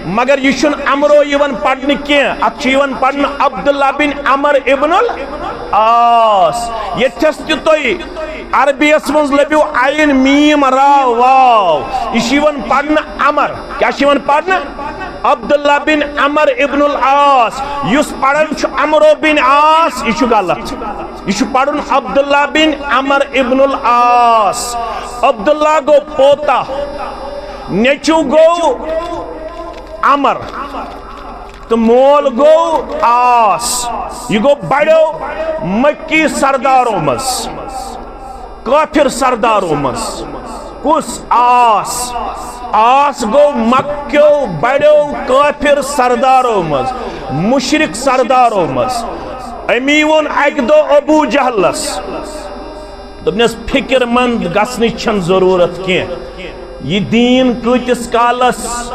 مگر یہِ چھُنہٕ عمرو یِوان پرنہٕ کینٛہہ، اتھ چھُ یِوان پرنہٕ عبداللہ بن عمر ابن العاص۔ ییٚتھس تہِ تُہۍ عربی یس منٛز لٔبِو عین، میٖم، را، واو، یہِ چھُ یِوان پرنہٕ عمر۔ کیٛاہ چھُ یِوان پرنہٕ؟ عبداللہ بن عمر ابن العاص۔ یُس پران چھُ عمرو بن عاص، یہِ چھُ غلط۔ یہِ چھُ پرُن عبداللہ بن عمر ابن العاص۔ عبداللہ گوٚو پوتا، نیٚچو گوٚو عمر، تہٕ مول گوٚو عاص۔ یہِ گوٚو بڑیو مکی سردارو منٛز، کٲفِر سردارو منٛز۔ کُس؟ عاص۔ عاص گوٚو مکیو بڑیو کٲفِر سردارو منٛز، مشرک سردارو منٛز۔ أمی ووٚن اکہِ دۄہ ابو جہلس، دوٚپنس، فکر مند گژھنٕچ چھنہٕ ضرورت کینٛہہ۔ یہِ دیٖن کۭتِس کالس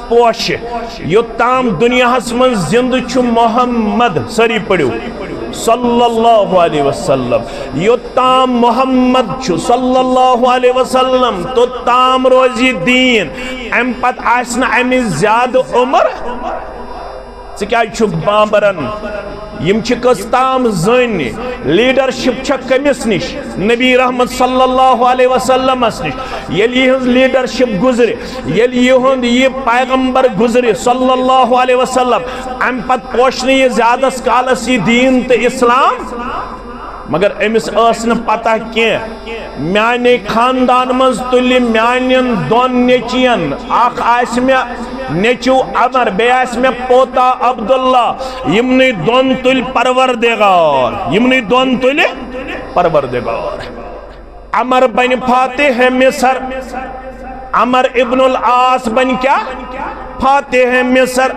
پوشہِ؟ یوٚتام دُنیاہس منٛز زندٕ چھُ محمد، سٲری پٔرِو، صلی اللہ علیہ وسلم۔ یوٚتام محمد چھُ، صلی اللہ علیہ وسلم، توٚتام روزِ یہِ دیٖن۔ امہِ پتہٕ آسہِ نہٕ امِچ زیادٕ عمر۔ ژٕ کیازِ چھُکھ بامبران؟ یِم چھِ کٔژ تام زٔنۍ۔ لیڈرشپ چھےٚ کٔمِس نِش؟ نبی رحمت صلی اللہ علیہ وسلمس نِش۔ ییٚلہِ یِہٕنٛز لیڈرشپ گُزرِ، ییٚلہِ یِہُنٛد یہِ پیغمبر گُزرِ صلی اللہ علیہ وسلم، امہِ پتہٕ پوشہِ نہٕ یہِ زیادس کالس یہِ دیٖن تہٕ اسلام۔ مگر أمِس ٲس نہٕ پتہ کینٛہہ، میانہِ خاندان منٛز تُلہِ میانٮ۪ن دۄن نیٚچوٮ۪ن، اکھ آسہِ مےٚ نیٚچو عمر، بیٚیہِ آسہِ مےٚ پوتا عبداللہ، یِمنٕے دۄن تُلہِ پروردگار، یِمنٕے دۄن تُلہِ پروردگار۔ عمر بنہِ فاتح مصر، عمر ابن العاص بنہِ کیٛاہ؟ فاتح مصر۔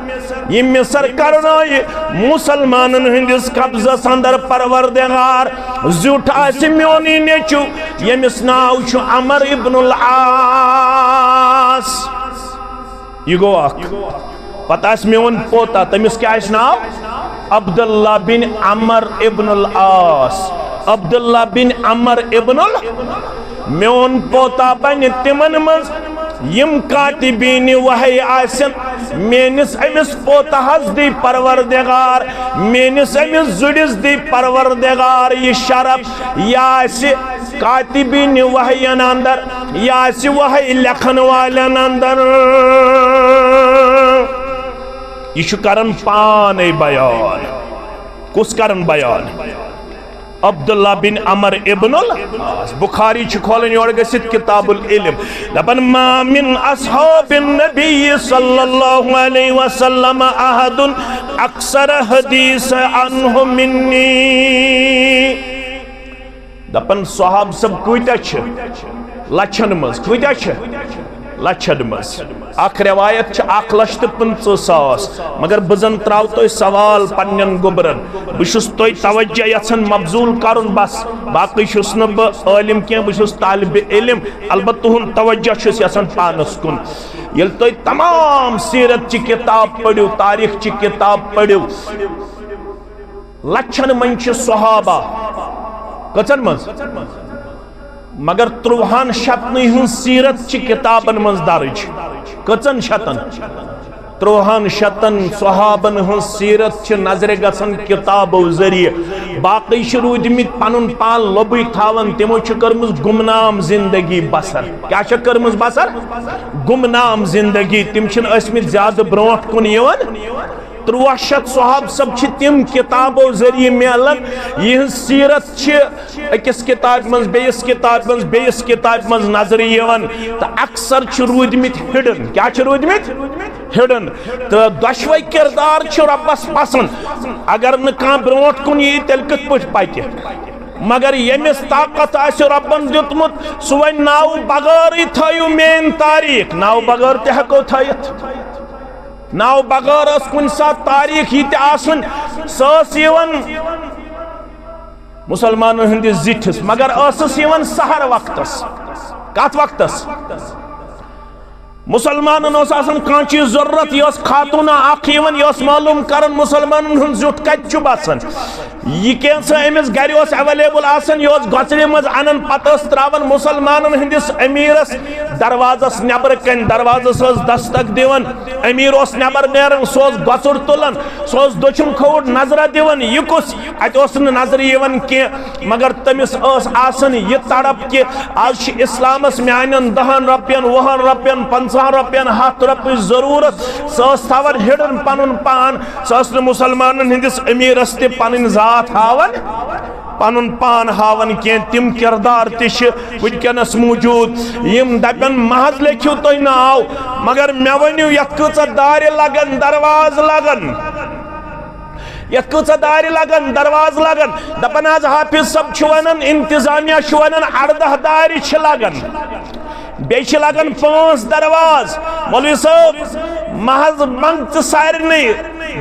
یہِ مصر کرنٲیہِ مسلمانن ہٕنٛدِس قبضس اندر پروردگار۔ زیُٹھ آسہِ میونٕے نیٚچو، ییٚمِس ناو چھُ عمر ابن العاص۔ یہِ گوٚو اکھ۔ پتہٕ آسہِ میون پوتا، تٔمِس کیٛاہ آسہِ ناو؟ عبداللہ بن عمر ابن العاص۔ عبداللہ بن عمر ابن ال-، میون پوتا بنہِ تِمن منٛز یِم کاتبین وحی آسن۔ میٲنِس أمِس پوتہس دی پروردگار، میٲنِس أمِس زُرِس دی پروردگار یہِ شرف، یہِ آسہِ کاتبین وحین اندر، یہِ آسہِ وحی لیکھن والٮ۪ن اندر۔ یہِ چھُ کران پانے بیان۔ کُس کران بیان؟ عبداللہ بن عمر ابن العاص۔ بخاری چھُ کھولان یورٕ گٔژھِتھ کتاب العلم، دپان، "ما من اصحاب النبی صلی اللہ علیہ وسلم احد اکثر حدیث عنہ منی۔" دپان، صحاب سب کۭتیاہ چھِ؟ لچھن منٛز کۭتیاہ چھِ؟ لچھن منٛز۔ اکھ روایت چھِ اکھ لچھ تہٕ پٕنٛژٕہ ساس۔ مگر بہٕ زن تراو تۄہہِ سوال پننٮ۪ن گوٚبرن۔ بہٕ چھُس تۄہہِ توجہ یژھان مبذول کرُن، بس۔ باقٕے چھُس نہٕ بہٕ عٲلِم کینٛہہ، بہٕ چھُس طالب علم۔ البتہ تُہُنٛد توجہ چھُس یژھان پانس کُن۔ ییٚلہِ تُہۍ تمام سیرت چہِ کتاب پٔرِو، تاریخ چہِ کتاب پٔرِو، لچھن منٛز چھِ صحابہ۔ کٔژن منٛز؟ مگر ترٛوہن شتنٕے ہٕنٛز سیرت چھِ کتابن منٛز درج۔ کٔژن شتن؟ ترٛوہن شتن صحابن ہٕنٛز سیرت چھِ نظرِ گژھان کتابو ذٔریعہٕ۔ باقٕے چھِ روٗدمٕتۍ پنُن پان لۄبٕے تھاوان، تِمو چھِ کٔرمٕژ گمنام زندگی بسر۔ کیٛاہ چھےٚ کٔرمٕژ بسر؟ گمنام زندگی۔ تِم چھِنہٕ ٲسمٕتۍ زیادٕ برونٛٹھ کُن یِوان۔ ترٛوہ شتھ صحابہٕ سب چھِ تِم کتابو ذٔریعہٕ میلان، یِہٕنٛز سیرت چھِ أکِس کتابہِ منٛز، بیٚیِس کتابہِ منٛز، بیٚیِس کتابہِ منٛز نظرِ یِوان، تہٕ اکثر چھِ روٗدمٕتۍ hidden۔ کیٛاہ چھِ روٗدمٕتۍ؟ Hidden۔ تہٕ دۄشوے کردار چھِ رۄبس پسنٛد۔ اگر نہٕ کانٛہہ برونٛٹھ کُن یی، تیٚلہِ کِتھ پٲٹھۍ پکہِ؟ مگر ییٚمِس طاقت آسہِ رۄبن دیُتمُت، سُہ وَنہِ، ناوٕ بغٲرٕے تھٲیِو میٲنۍ تاریخ۔ ناوٕ بغٲر تہِ ہٮ۪کو تھٲیِتھ۔ ناو بغٲر ٲس کُنہِ ساتہٕ تاریخ یہِ تہِ آسُن، سۄ ٲس یِوان مُسلمانن ہٕنٛدِس زِٹھِس، مگر ٲسٕس یِوان سحر وقتس۔ کتھ وقتس؟ مُسلمانن اوس آسان کانٛہہ چیٖز ضروٗرت، یہِ ٲس خاتوٗنہ اکھ یِوان، یہِ ٲس معلوٗم کران مُسلمانن ہُنٛد زیُٹھ کتہِ چھُ بسان۔ یہِ کینٛژھا أمِس گرِ اوس available آسان، یہِ اوس گۄژرِ منٛز انان، پتہٕ ٲس تراوان مُسلمانن ہٕنٛدِس امیٖرس دروازس نٮ۪برٕ کنہِ، دروازس ٲس دستک دِوان، امیٖر اوس نٮ۪بر نیران، سُہ اوس گۄژُر تُلان، سُہ اوس دٔچھُن کھووُر نظرہ دِوان، یہِ کُس؟ اتہِ اوس نہٕ نظرِ یِوان کینٛہہ، مگر تٔمِس ٲس آسان یہِ تڑپ کہِ از چھِ اسلامس میانٮ۪ن دہن رۄپین، وُہن رۄپین، پنٛژاہن رۄپین، ہتھ رۄپیہِ ضروٗرت۔ سۄ ٲس تھاوان hidden پنُن پان، سۄ ٲس نہٕ مُسلمانن ہٕنٛدِس امیٖرس تہِ پنٕنۍ ذات ہاوان، پنُن پان ہاوان کینٛہہ۔ تِم کردار تہِ چھِ وٕنکیٚنس موجود، یِم دپن محض لیکھِو تُہۍ ناو، مگر مےٚ ؤنِو یتھ کۭژاہ دارِ لگن، دروازٕ لگن۔ یتھ کۭژاہ دارِ لگن، دروازٕ لگن۔ دپان حظ حافظ صٲب چھُ ونان، انتظامیہ چھُ ونان، اردہ دارِ چھِ لگان، بیٚیہِ چھِ لگان پانٛژھ دروازٕ۔ مولوی صٲب، محض منٛگ ژٕ سارنٕے،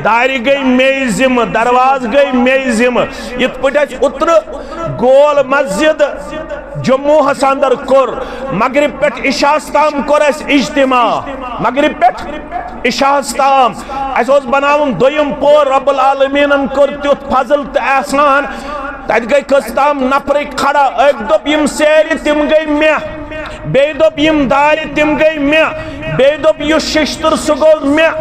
دارِ گٔے مے ذمہٕ، دروازٕ گٔے مے ذمہٕ۔ یِتھ پٲٹھۍ اَسہِ اوترٕ گول مسجد جموں ہس اندر کوٚر، مغرب پٮ۪ٹھ عشاء ہس تام کوٚر اَسہِ اجتماع، مغرب پٮ۪ٹھ عشاء ہس تام۔ اَسہِ اوس بناوُن دوٚیِم پور، رب العالمیٖنن کوٚر تیُتھ فضل تہٕ احسان۔ تتہِ گٔے کٔژ تام نفرٕکۍ کھڑا، أکۍ دوٚپ، یِم سیرِ تِم گٔے مےٚ، بیٚیہِ دوٚپ، یِم دارِ تِم گٔے مےٚ، بیٚیہِ دوٚپ، یُس ششتٕر سُہ گوٚو مےٚ،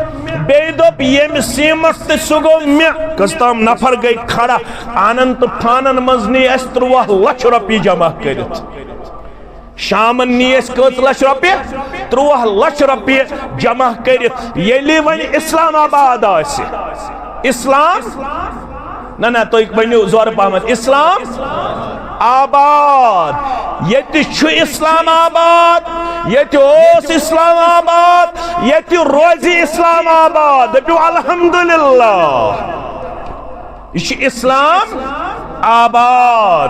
بیٚیہِ دوٚپ، ییٚمہِ سیٖمٹ تہٕ سُہ گوٚو مےٚ۔ کٔژ تام نفر گٔے کھڑا، آنن تہٕ فانن منٛز نی اَسہِ ترٛوہ لچھ رۄپیہِ جمع کٔرِتھ۔ شامن نی اَسہِ کٔژ لچھ رۄپیہِ؟ ترٛوہ لچھ رۄپیہِ جمع کٔرِتھ۔ ییٚلہِ وۄنۍ اسلام آباد آسہِ، اسلام، نہ، نہ، تُہۍ ؤنِو زورٕ پہمتھ، اسلام آباد۔ ییٚتہِ چھُ اسلام آباد، ییٚتہِ اوس اسلام آباد، ییٚتہِ روزِ اسلام آباد۔ دٔپِو الحمدللہ۔ یہِ چھُ اسلام آباد۔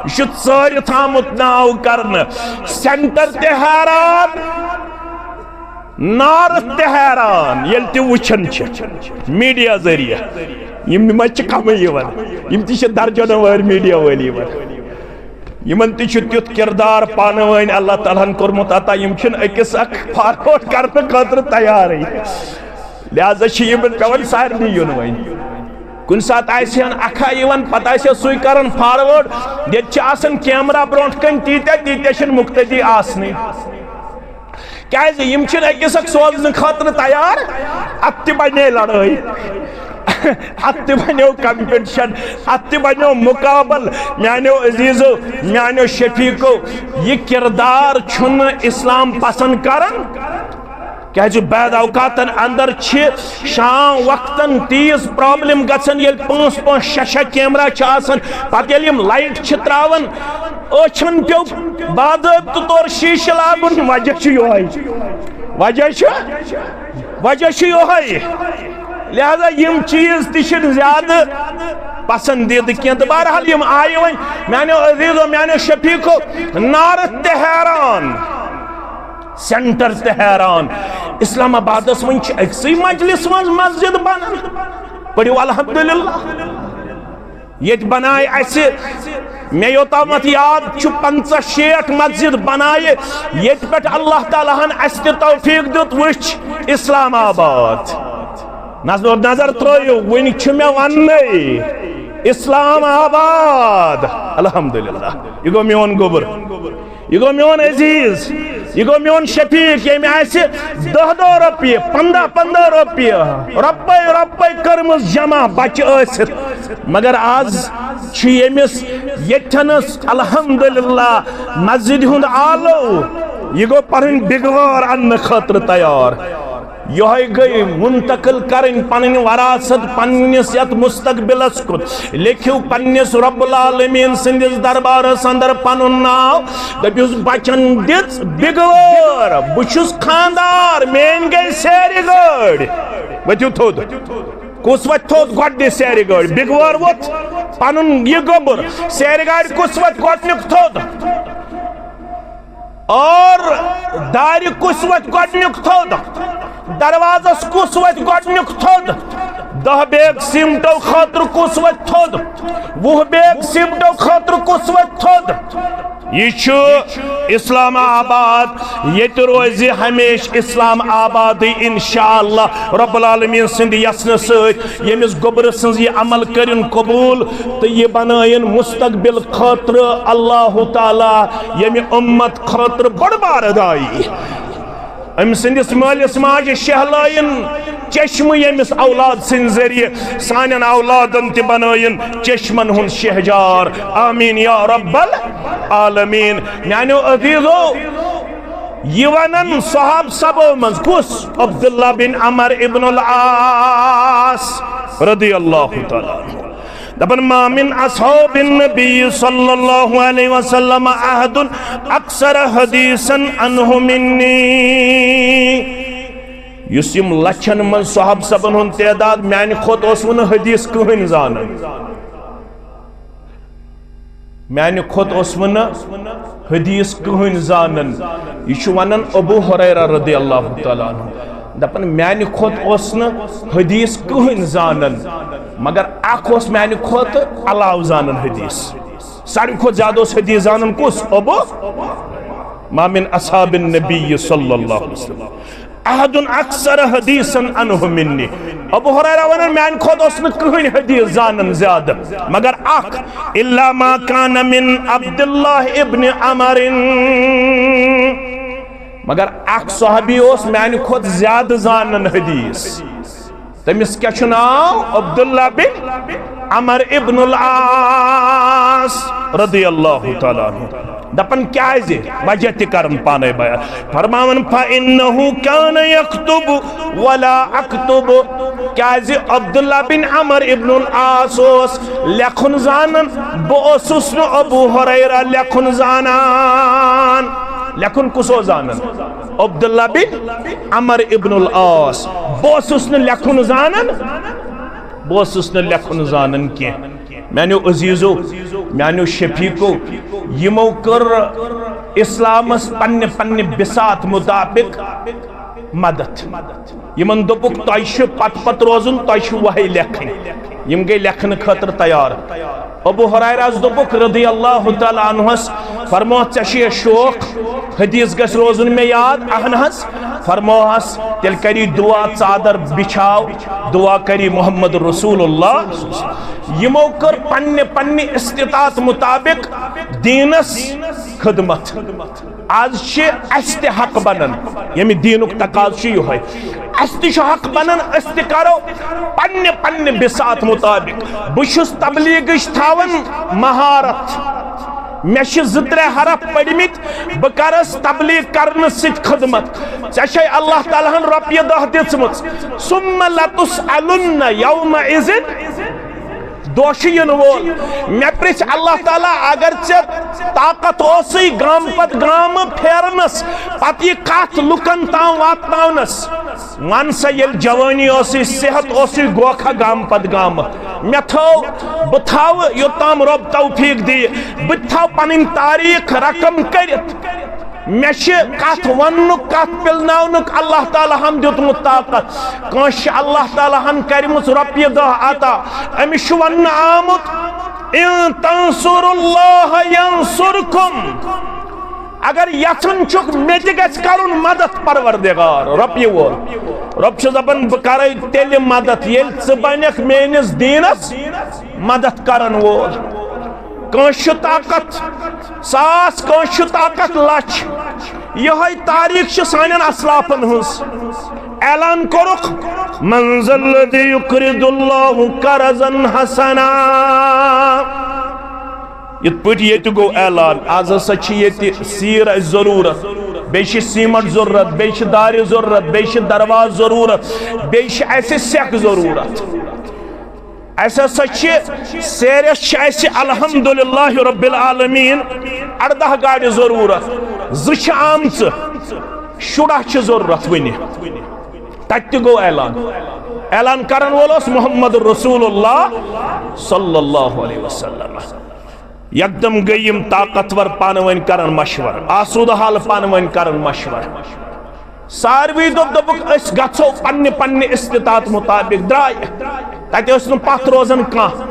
یہِ چھُ ژٲرِتھ آمُت ناو کرنہٕ۔ سینٹر تہِ حیران، نارتھ تہِ حیران، ییٚلہِ تہِ وٕچھان چھِ میڈیا ذٔریعہٕ۔ یِم ما چھِ کمٕے یِوان، یِم تہِ چھِ درجنو وٲرۍ میڈیا وٲلۍ یِوان۔ یِمن تہِ چھُ تیُتھ کردار پانہٕ وٲنۍ اللہ تعالیٰ ہن کوٚرمُت عطا، یِم چھِنہٕ أکِس اکھ فارورڈ کرنہٕ خٲطرٕ تیارٕے۔ لہذا چھِ یِمن پٮ۪وان سارنٕے یُن وۄنۍ۔ کُنہِ ساتہٕ آسہِ ہن اکھا یِوان، پتہٕ آسہِ ہا سُے کران فارورڈ۔ ییٚتہِ چھِ آسان کیمرہ برونٛٹھ کنہِ تیٖتیٛاہ، تیٖتیٛاہ چھِنہٕ مُقتدی آسنٕے۔ کیازِ یِم چھِنہٕ أکِس اکھ سوزنہٕ خٲطرٕ تیار۔ اتھ تہِ بنے لڑٲے، اتھ تہِ بنیو کمپٹیشن، اتھ تہِ بنیو مقابل۔ میانیو عزیزو، میانیو شفیقو، یہِ کردار چھُنہٕ اسلام پسند کران۔ کیازِ بعض اوقاتن اندر چھِ شام وقتن تیٖژ پرابلم گژھان، ییٚلہِ پانٛژھ پانٛژھ شےٚ شےٚ کیمرہ چھِ آسان، پتہٕ ییٚلہِ یِم لایٹ چھِ تراوان، أچھن پیوٚو باضٲبطہٕ طور شیٖشہٕ لاگُن۔ وجہ چھُ یِہوٚے، وجہ چھُ، وجہ چھُ یِہوٚے۔ لہذا یِم چیٖز تہِ چھِنہٕ زیادٕ پسندیدٕ کینٛہہ۔ تہٕ بہرحال یِم آیہِ وۄنۍ، میانیو عزیزو، میانیو شفیقو، نارتھ تہِ حیران۔ سینٹر تہِ حیران۔ اسلام آبادس منٛز چھِ أکسٕے مجلس منٛز مسجد بنان۔ پٔرِو الحمدللہ۔ ییٚتہِ بنایہِ اسہِ، مےٚ یوتامتھ یاد چھُ، پنژاہ شیٹھ مسجد بنایہِ، ییٚتہِ پٮ۪ٹھ اللہ تعالیٰ ہن اسہِ تہِ توفیق دیُت۔ وٕچھ، اسلام آباد۔ نظر، نظر ترٲیِو، وٕنہِ چھُ مےٚ وننَے۔ اسلام آباد۔ الحمدللہ۔ یہِ گوٚو میون گوٚبُر۔ یہِ گوٚو میون عزیز، یہِ گوٚو میون شفیق، ییٚمۍ آسہِ دَہ دَہ رۄپیہِ، پنٛداہ پنٛداہ رۄپیہِ، رۄپَے رۄپَے کٔرمٕژ جمع بچہِ ٲسِتھ۔ مگر آز چھُ ییٚمِس ییٚتھٮ۪نَس الحمدللہ مسجدِ ہُنٛد آلو، یہِ گوٚو پنٕنۍ بِگوار اننہٕ خٲطرٕ تیار۔ یۄہے گٔے منتقل کرٕنۍ پنٕنۍ وراثت پننِس یتھ مستقبلس کُن۔ لیکھِو پننِس رب العالمین سٕنٛدِس دربارس اندر پنُن ناو۔ دٔپِوس، بچن دِژ بِگوٲر، بہٕ چھُس خاندار، میٲنۍ گٔے سیرِ گٲڑۍ۔ ؤتھِو تھوٚد۔ کُس وۄتھِ تھوٚد گۄڈٕنِچ سیرِ گٲڑۍ؟ بِگوٲر ووٚتھ پنُن یہِ گوٚبُر، سیرِ گاڑِ کُس وۄتھِ گۄڈٕنیُک تھوٚد؟ اور دارِ کُس وۄتھِ گۄڈٕنیُک تھوٚد؟ دروازس کُس وۄتھِ گۄڈٕنیُک تھوٚد؟ دَہ بیگ سیمٹو خٲطرٕ کُس وۄتھِ تھوٚد؟ وُہ بیگ سیمٹو خٲطرٕ کُس وۄتھِ تھوٚد؟ یہِ چھُ اسلام آباد۔ ییٚتہِ روزِ ہمیشہِ اسلام آبادٕے انشاءاللہ رب العالمین سٕنٛدِ یژھنہٕ سۭتۍ۔ ییٚمِس گوٚبرٕ سٕنٛز یہِ عمل کٔرِن قبوٗل تہٕ یہِ بنٲیِن مستقبل خٲطرٕ اللہ تعالیٰ ییٚمہِ اُمت خٲطرٕ بٔڑ بارٕ داعی۔ أمۍ سٕنٛدِس مٲلِس ماجہِ شہلٲیِن چشمہٕ ییٚمِس اولاد سٕنٛدِ ذٔریعہٕ۔ سانٮ۪ن اولادن تہِ بنٲیِن چشمن ہُنٛد شہجار۔ آمین یا رب العالمین۔ میانیو عزیزو، یہِ ونن صحاب سبو منٛز کُس؟ عبداللہ بن عمر ابن العاص رضی اللہ تعالیٰ عنہ۔ دپان، ما من اصحاب النبی صلی اللہ علیہ وسلم احد اکثر حدیثا عنہ منی۔ یُس یِم لچھن منٛز صحاب سبن ہُنٛد تعداد، میانہِ کھۄتہٕ اوس وُنہٕ حدیث کٕہٕنۍ زانان۔ میانہِ کھۄتہٕ اوس وُنہٕ حدیث کٕہٕنۍ زانان۔ یہِ چھُ ونان ابو ہریرہ رضی اللہ تعالیٰ عنہ۔ دپان، میانہِ کھۄتہٕ اوس نہٕ حدیث کٕہٕنۍ زانان، مگر اکھ اوس میانہِ کھۄتہٕ علاوٕ زانان حدیث۔ ساروی کھۄتہٕ زیادٕ اوس حدیث زانان کُس؟ ابو، ما من اصحاب النبی صلی اللہ علیہ وسلم احد اکثر حدیثا عنہ منی۔ ابو ہریرہ ونان، میانہِ کھۄتہٕ اوس نہٕ کٕہٕنۍ حدیث زانان زیادٕ، مگر اکھ، الا ما کان من عبداللہ ابن عمر۔ مگر اکھ صحابی اوس میانہِ کھۄتہٕ زیادٕ زانان حدیث۔ تٔمِس کیٛاہ چھُ ناو؟ عبداللہ بن عمر ابن العاص رضی اللہ تعالیٰ عنہ۔ دپان کیازِ؟ وجہ تہِ کرن پانے بیان۔ فرماوان، فإنه كان يكتب ولا أكتب۔ کیازِ عبداللہ بن عمر ابن العاص اوس لیکھُن زانان، بہٕ اوسُس نہٕ ابو ہریرہ لیکھُن زانان۔ لیکھُن کُس اوس زانان؟ عبداللہ بن عمر ابن العاص۔ بہٕ اوسُس نہٕ لیکھُن زانان، بہٕ اوسُس نہٕ لیکھُن زانان کینٛہہ۔ میانیو عزیزو، میانیو شفیقو، یِمو کٔر اسلامس پننہِ پننہِ بساط مطابق مدد۔ یِمن دوٚپُکھ، تۄہہِ چھُ پتہٕ پتہٕ روزُن، تۄہہِ چھُ وحی لیکھٕنۍ۔ یِم گٔے لیکھنہٕ خٲطرٕ تیار۔ ابو ہریرہس دوٚپُکھ رضی اللہ تعالیٰ عنہس، فرمووُکھ، ژےٚ چھُ یہِ شوق، حدیث گژھِ روزُن مےٚ یاد؟ اہن حظ۔ فرمووہس، تیٚلہِ کری دعا، ژادر بچھاو، دعا کری محمد رسول اللہ۔ یِمو کٔر پننہِ پننہِ استطاعت مطابق دیٖنس خدمت۔ آز چھِ اَسہِ تہِ حق بنان، ییٚمہِ دیٖنُک تقاضہٕ چھُ یِہوٚے۔ اَسہِ تہِ چھُ حق بنان، أسۍ تہِ کرو پننہِ پننہِ بساط مطابق۔ بہٕ چھُس تبلیغٕچ تھاوان مہارت، مےٚ چھِ زٕ ترٛےٚ حرف پٔرمٕتۍ، بہٕ کرس تبلیغ کرنہٕ سۭتۍ خدمت۔ ژےٚ چھے اللہ تعالیٰ ہن رۄپیہِ دَہ دِژمٕژ۔ ثم لتسألن یومئذ۔ دۄہ چھُ یِنہٕ وول۔ مےٚ پرٛژھِ اللہ تعالیٰ، اگر ژےٚ طاقت اوسُے گامہٕ پتہٕ گامہٕ پھیرنس، پتہٕ یہِ کتھ لُکن تام واتناونس، ون سا، ییٚلہِ جوٲنی ٲسٕے، صحت اوسُے، گوکھا گامہٕ پتہٕ گامہٕ؟ مےٚ تھٲو، بہٕ تھاوٕ یوٚتام رۄب توفیق دِیہِ، بہٕ تہِ تھاوٕ پنٕنۍ تاریخ رقم کٔرِتھ۔ مےٚ چھِ کتھ وننُک، کتھ پِلناونُک اللہ تعالیٰ ہن دیُتمُت طاقت۔ کٲنٛسہِ چھِ اللہ تعالیٰ ہن کرِمٕژ رۄپیہِ دَہ عطا، أمِس چھُ وننہٕ آمُت، "ان تنصروا اللہ ینصرکم"۔ اگر یژھان چھُکھ مےٚ تہِ گژھِ کرُن مدد پروردگار، رۄپیہِ وول۔ رۄب چھُ دپان، "بہٕ کرے تیٚلہِ مدد، ییٚلہِ ژٕ بنکھ میٲنِس دیٖنس مدد کرن وول۔" کٲنٛسہِ چھُ طاقت ساس، کٲنٛسہِ چھُ طاقت لچھ۔ یِہوٚے تاریخ چھِ سانٮ۪ن اسلافن ہٕنٛز۔ اعلان کوٚرُکھ، "من ذا الذی یقرض اللہ قرضا حسنا"۔ یِتھ پٲٹھۍ ییٚتہِ گوٚو اعلان، آز ہسا چھِ ییٚتہِ سیٖر اَسہِ ضروٗرت، بیٚیہِ چھِ سیٖمٹ ضروٗرت، بیٚیہِ چھِ دارِ ضروٗرت، بیٚیہِ چھِ دروازٕ ضروٗرت، بیٚیہِ چھِ اَسہِ سٮ۪کھ ضروٗرت۔ اَسہِ ہسا چھِ سیرٮ۪س چھِ اَسہِ الحمدللہ رب العالمین اَرداہ گاڑِ ضروٗرت، زٕ چھِ آمژٕ، شُراہ چھِ ضروٗرت وُنہِ۔ تَتہِ تہِ گوٚو اعلان۔ اعلان کرن وول اوس محمد رسول اللہ صلی اللہ علیہ وسلم۔ یکدم گٔے یِم طاقتور پانہٕ ؤنۍ کران مشورٕ، آسودٕ حال پانہٕ ؤنۍ کران مشورٕ۔ ساروی دوٚپ، دوٚپُکھ، "أسۍ گژھو پننہِ پننہِ استطاعت مطابق"۔ درٛاے۔ تَتہِ ٲسۍ نہٕ پتھ روزان کانٛہہ۔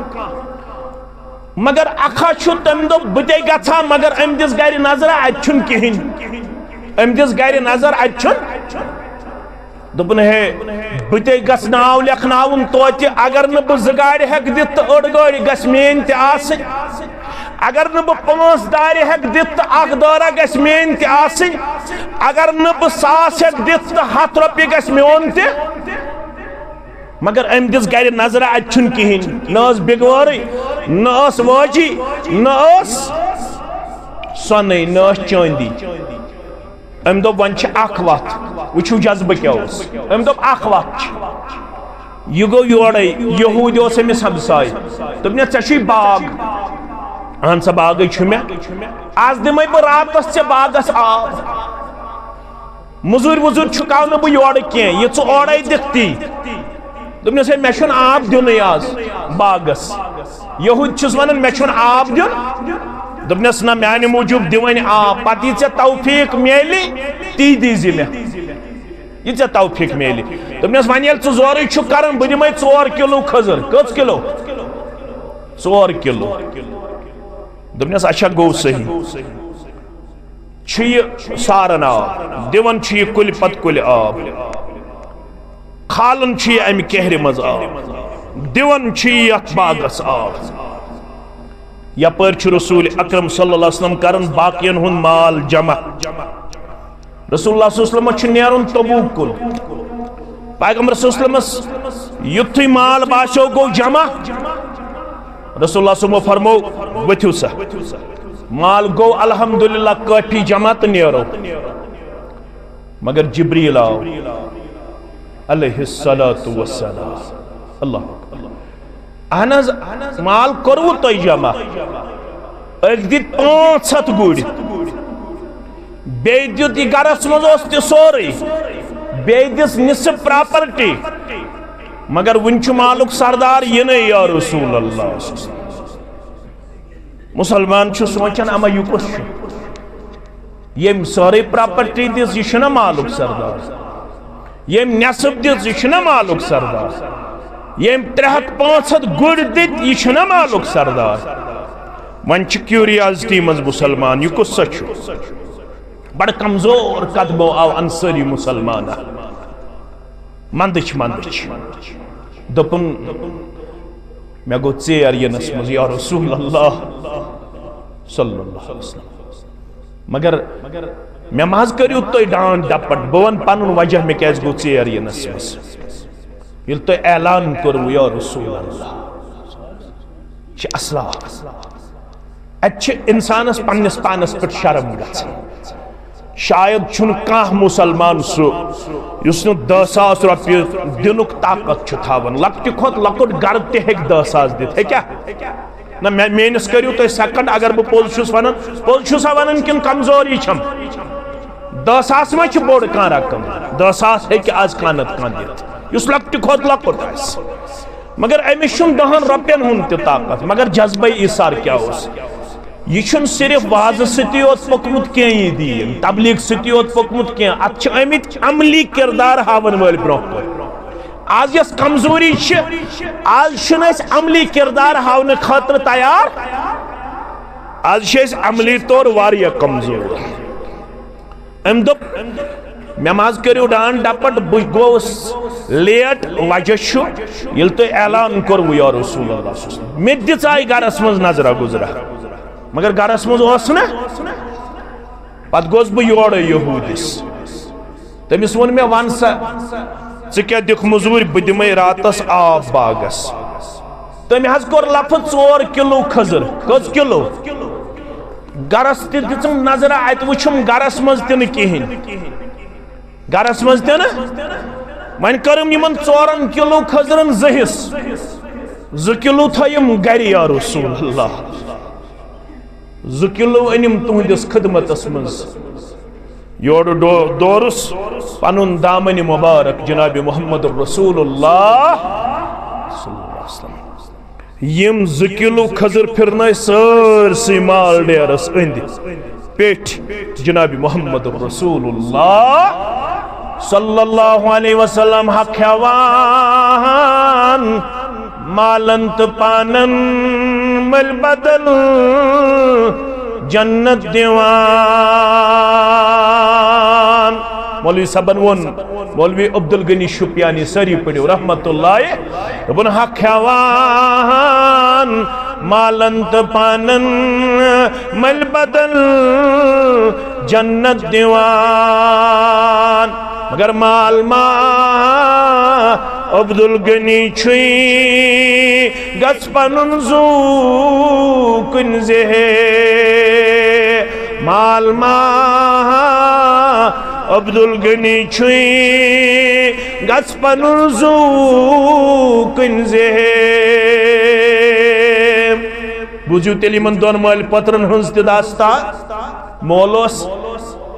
مگر اکھا چھُ، تٔمۍ دوٚپ، "بہٕ تے گژھٕ ہا، مگر أمۍ دِژ گرِ نظرہ، اَتہِ چھُنہٕ کِہیٖنۍ۔" أمۍ دِژ گرِ نظر، اَتہِ چھُنہٕ۔ دوٚپُن، "ہے، بہٕ تے گژھٕ ناو لیکھناوُن توتہِ، اگر نہٕ بہٕ زٕ گاڑِ ہٮ۪کہٕ دِتھ تہٕ أڑ گٲڑۍ گژھِ میٛٲنۍ تہِ آسٕنۍ۔ اگر نہٕ بہٕ پانٛژھ دارِ ہٮ۪کہٕ دِتھ تہٕ اکھ دٲرہ گژھِ میٛٲنۍ تہِ آسٕنۍ۔ اگر نہٕ بہٕ ساس ہٮ۪کہٕ دِتھ تہٕ ہتھ رۄپیہِ گژھِ میون تہِ۔" مگر أمۍ دِژ گرِ نظرہ، اَتہِ چھُنہٕ کِہیٖنۍ۔ نہ ٲس بِگوٲرٕے، نہ ٲس وٲجی، نہ ٲس سۄنٕے، نہ ٲس چٲندی۔ أمۍ دوٚپ، "وۄنۍ چھِ اکھ وَتھ، وٕچھِو جذبہٕ کیٛاہ اوس۔" أمۍ دوٚپ، "اکھ وَتھ چھِ۔" یہِ گوٚو یورَے، یہوٗدۍ اوس أمِس ہمساے۔ دوٚپنَس، "ژےٚ چھُے باغ؟" "اہن سا، باغٕے چھُ مےٚ۔" "آز دِمَے بہٕ راتَس ژےٚ باغَس آب۔ مٔزوٗرۍ ؤزوٗرۍ چھُکاو نہٕ بہٕ یورٕ کینٛہہ، یہِ ژٕ اورَے دِکھ تی۔" دوٚپنَس، "ہے، مےٚ چھُنہٕ آب دیُنٕے آز باغَس۔" یہوٗدۍ چھُس وَنان، "مےٚ چھُنہٕ آب دیُن؟" دوٚپنَس، "نہ، میٛانہِ موٗجوٗب دِ وۄنۍ آب، پَتہٕ یہِ ژےٚ توفیٖق میلہِ، تی دیٖزِ مےٚ، یہِ ژےٚ توفیٖق میلہِ۔" دوٚپنَس، "وۄنۍ ییٚلہِ ژٕ زورٕے چھُکھ کَران، بہٕ دِمَے ژور کِلوٗ کھٔزٕر۔" کٔژ کِلوٗ؟ ژور کِلوٗ۔ دوٚپنَس، "اچھا، گوٚو صحیح۔" چھُ یہِ ساران آب، دِوان چھُ یہِ کُلہِ پتہٕ کُلہِ آب، کھالان چھُ یہِ اَمہِ کہرِ منٛز آب، دِوان چھُ یہِ یَتھ باغَس آب۔ یَپٲرۍ چھُ رسول اکرم صلی اللہ علیہ وسلم کران باقین ہُنٛد مال جمع۔ رسول اللہ صلی اللہ علیہ وسلم چھُ نیرُن تبوک کُن۔ پیغمبر صلی اللہ علیہ وسلمس یُتھُے مال باسیو گوٚو جمع، رسول اللہ صلی اللہ علیہ وسلم فرمو، "ؤتھِو سا۔" مال گوٚو الحمدللہ کٲفی جمع تہٕ نیرو۔ مگر جبریل آو علیہ الصلوۃ والسلام۔ اللہ اکبر۔ اہن حظ، مال کوٚروٕ تۄہہِ جمع؟ أکۍ دِتۍ پانٛژھ ہَتھ گُرۍ، بیٚیہِ دیُت یہِ گرس منٛز اوس تہِ سورُے، بیٚیہِ دِژ نصف پراپرٹی، مگر وُنہِ چھُ مالُک سردار یِنَے یا رسول اللہ۔ مسلمان چھُ سونٛچان، اما یہِ کُس چھُ؟ ییٚمۍ سٲرٕے پراپرٹی دِژ، یہِ چھُنہ مالُک سردار؟ ییٚمۍ نٮ۪صٕب دِژ، یہِ چھُنہ مالُک سردار؟ ییٚمۍ ترٛےٚ ہَتھ پانٛژھ ہَتھ گُرۍ دِتۍ، یہِ چھُنہ مالُک سردار؟ وۄنۍ چھِ کیوریازٹی منٛز مسلمان، یہِ کُس سا چھُ؟ بڑٕ کمزور قدمو آو انصٲری مسلمانہ۔ مندٕچھ مندٕچھ۔ دوٚپُن، مےٚ گوٚو ژیر یِنس منٛز، یا رسول اللہ صلی اللہ علیہ وسلم۔ مگر مےٚ ما حظ کٔرِو تُہۍ ڈانٹ ڈپٹ؟ بہٕ وَنہٕ پنُن وجہ، مےٚ کیازِ گوٚو ژیر یِنس منٛز۔ ییٚلہِ تۄہہِ اعلان کوٚروٕ، یا رسول اللہ، چھِ اصلاح۔ اتہِ چھِ انسانس پننِس پانس پٮ۪ٹھ شرم گژھان۔ شاید چھُنہٕ کانٛہہ مسلمان سُہ یُس نہٕ دَہ ساس رۄپیہِ دِنُک طاقت چھُ تھاوان۔ لۄکٹہِ کھۄتہٕ لۄکُٹ گرٕ تہِ ہیٚکہِ دَہ ساس دِتھ، ہیٚکیٛاہ؟ نہ، مےٚ، میٲنِس کٔرِو تُہۍ سیکنڈ، اگر بہٕ پوٚز چھُس ونان، پوٚز چھُسا ونان کِنہٕ کمزوری چھم؟ دَہ ساس ما چھِ بوٚڑ کانٛہہ رقم؟ دَہ ساس ہیٚکہِ آز کانٛہہ نتہٕ کانٛہہ دِتھ، یُس لۄکٹہِ کھۄتہٕ لۄکُٹ آسہِ۔ مگر أمِس چھُنہٕ دَہَن رۄپین ہُنٛد تہِ طاقت، مگر جذبہ ایثار کیٛاہ اوس؟ یہِ چھُنہٕ صرف وعظٕ سۭتی یوت پوٚکمُت کینٛہہ، یہِ دیٖن تبلیغ سۭتی یوت پوٚکمُت کینٛہہ، اتھ چھِ آمٕتۍ عملی کردار ہاوَن وٲلۍ برونٛہہ کُن۔ آز یۄس کمزوری چھِ، آز چھِنہٕ أسۍ عملی کردار ہاونہٕ خٲطرٕ تیار۔ آز چھِ أسۍ عملی طور واریاہ کمزور۔ أمۍ دوٚپ، "مےٚ ما حظ کٔرِو ڈانٹ ڈپٹ، بہٕ گوٚوُس لیٹ، وجہ چھُ ییٚلہِ تۄہہِ اعلان کوٚروٕ یا رسول اللہ صلی اللہ علیہ وسلم۔" مےٚ تہِ دِژ آیہِ گرس منٛز نظرا گُزرا، مگر گرس منٛز اوس نہٕ۔ پتہٕ گوس بہٕ یورٕ یہودِس۔ تٔمِس ووٚن مےٚ، "وَن سا، ژٕ کیٛاہ دِکھ مٔزوٗرۍ؟ بہٕ دِمَے راتَس آب باغَس۔" تٔمۍ حظ کوٚر لفظ ژور کِلوٗ کھٔزٕر۔ کٔژ کِلوٗ؟ گرَس تہِ دِژٕم نظرہ، اَتہِ وٕچھُم گرَس منٛز تہِ نہٕ کِہیٖنۍ۔ گرَس منٛز تہِ نہٕ۔ وۄنۍ کٔرٕم یِمَن ژورَن کِلوٗ کھٔزرَن زٕ حصہٕ۔ زٕ کِلوٗ تھٲیِم گرِ، یا رسول اللہ۔ زٕ کِلوٗ أنِم تُہٕنٛدِس خدمتس منٛز۔ یورٕ ڈو-، دورُس پنُن دامنہِ مبارک جناب محمد رسول اللہ صلی اللہ علیہ وسلم۔ یِم زٕ کِلوٗ کھٔزٕر پھِرنٲے سٲرسٕے مال ڈیرس أنٛدۍ پیٚٹھۍ جناب محمد رسول اللہ صلی اللہ علیہ وسلم۔ حق ہٮ۪وان مالن تہٕ پانن مٔلۍ بدل جنت دِوان۔ مولوی صٲبن ووٚن، مولوی عبدالغنی شُپیانی، سٲری پٔرِو رحمت اللہ، دوٚپُن، حق ہٮ۪وان مالن تہٕ پانن مٔلۍ بدل جنت دِوان۔ مگر مال ما عبدالغنی چھُے، گژھ پنُن زُو کُنہِ زِ ہے۔ مال ما عبدالغنی چھُے، گژھ پنُن زُو کُنہِ زِ ہے۔ بوٗزِو تیٚلہِ یِمن دۄن مٲلۍ پٔترن ہٕنٛز تہِ داستان۔ مول اوس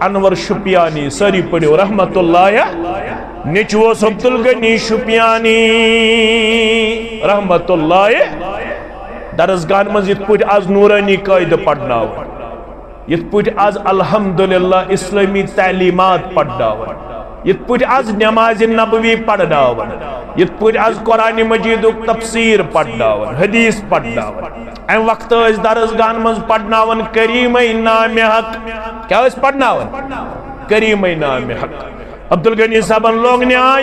انور شُپیانی، سٲری پٔرِو رحمت اللہ۔ نیٚچوٗ اوس عبدالغنی شُپیانی رحمت اللہ۔ درسگاہن منٛز یِتھ پٲٹھۍ آز نورانی قٲعدٕ پرناوان، یِتھ پٲٹھۍ آز الحمدللہ اسلٲمی تعلیمات پرناوان، یِتھ پٲٹھۍ آز نماز نبوی پرناوان، یِتھ پٲٹھۍ آز قرآن مجیدُک تفسیر پرناوان، حدیث پرناوان، امہِ وقتہٕ ٲسۍ درسگاہن منٛز پرناوان کریمے نامِ حق۔ کیٛاہ ٲسۍ پرناوان؟ کریمے نامِ حق۔ عبدالغنی صٲبن لوگ نیاے،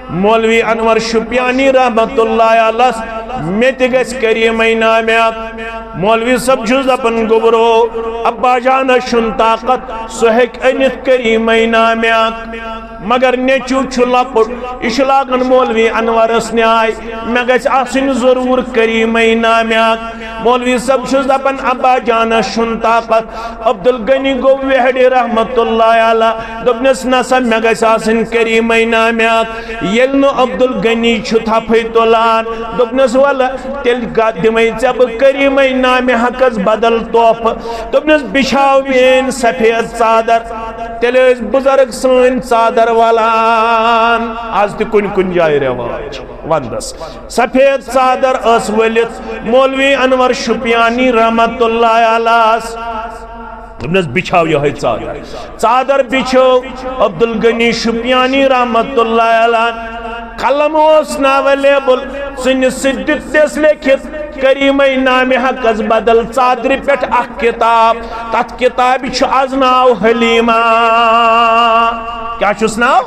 مولوی انور شُپیانی رحمت اللہ علیہ، مےٚ تہِ گژھِ کریمے نامِ حق۔ مولوی صٲب چھُس دپان، گوٚبرو، ابا جانس چھُنہٕ طاقت، سُہ ہیٚکہِ أنِتھ کریمے نامِ حق۔ مگر نیٚچوٗ چھُ لۄکُٹ، یہِ چھُ لاگان مولوی انورس نیاے، مےٚ گژھِ آسٕنۍ ضروٗر کریمے نامِ حق۔ مولوی صٲب چھُس دپان، ابا جانس چھُنہٕ طاقت۔ عبدالغنی گوٚو ویہڑِ رحمت اللہ علیہ، دوٚپنس، نسا، مےٚ گژھِ آسٕنۍ کریمے نامِ حق۔ ییٚلہِ نہٕ عبدالغنی چھُ تھپھٕے تُلان، دوٚپنس، ولہٕ تیٚلہِ گا-، دِمے ژےٚ بہٕ کریمے نامِ حقس بدل تحفہٕ۔ دوٚپنس، بِچھاو میٲنۍ سفید ژادر۔ تیٚلہِ ٲسۍ بُزرگ سٲنۍ ژادر ولان۔ آز تہِ کُنہِ کُنہِ جایہِ رٮ۪واج ونٛدس۔ سفید ژادر ٲس ؤلِتھ مولوی انور شُپیانی رحمت اللہ علیہس۔ دوٚپنس، بِچھاو یِہوٚے ژادر۔ ژادر بِچھٲو عبدالغنی شُپیانی رحمت اللہ علیہ۔ قلم اوس نہٕ اویلیبل، ژٕنہِ سۭتۍ دیُت تس لیکھِتھ کریمے نامِ حقس بدل ژادرِ پٮ۪ٹھ اکھ کتاب۔ تتھ کتابہِ چھُ از ناو حلیمہ۔ کیٛاہ چھُس ناو؟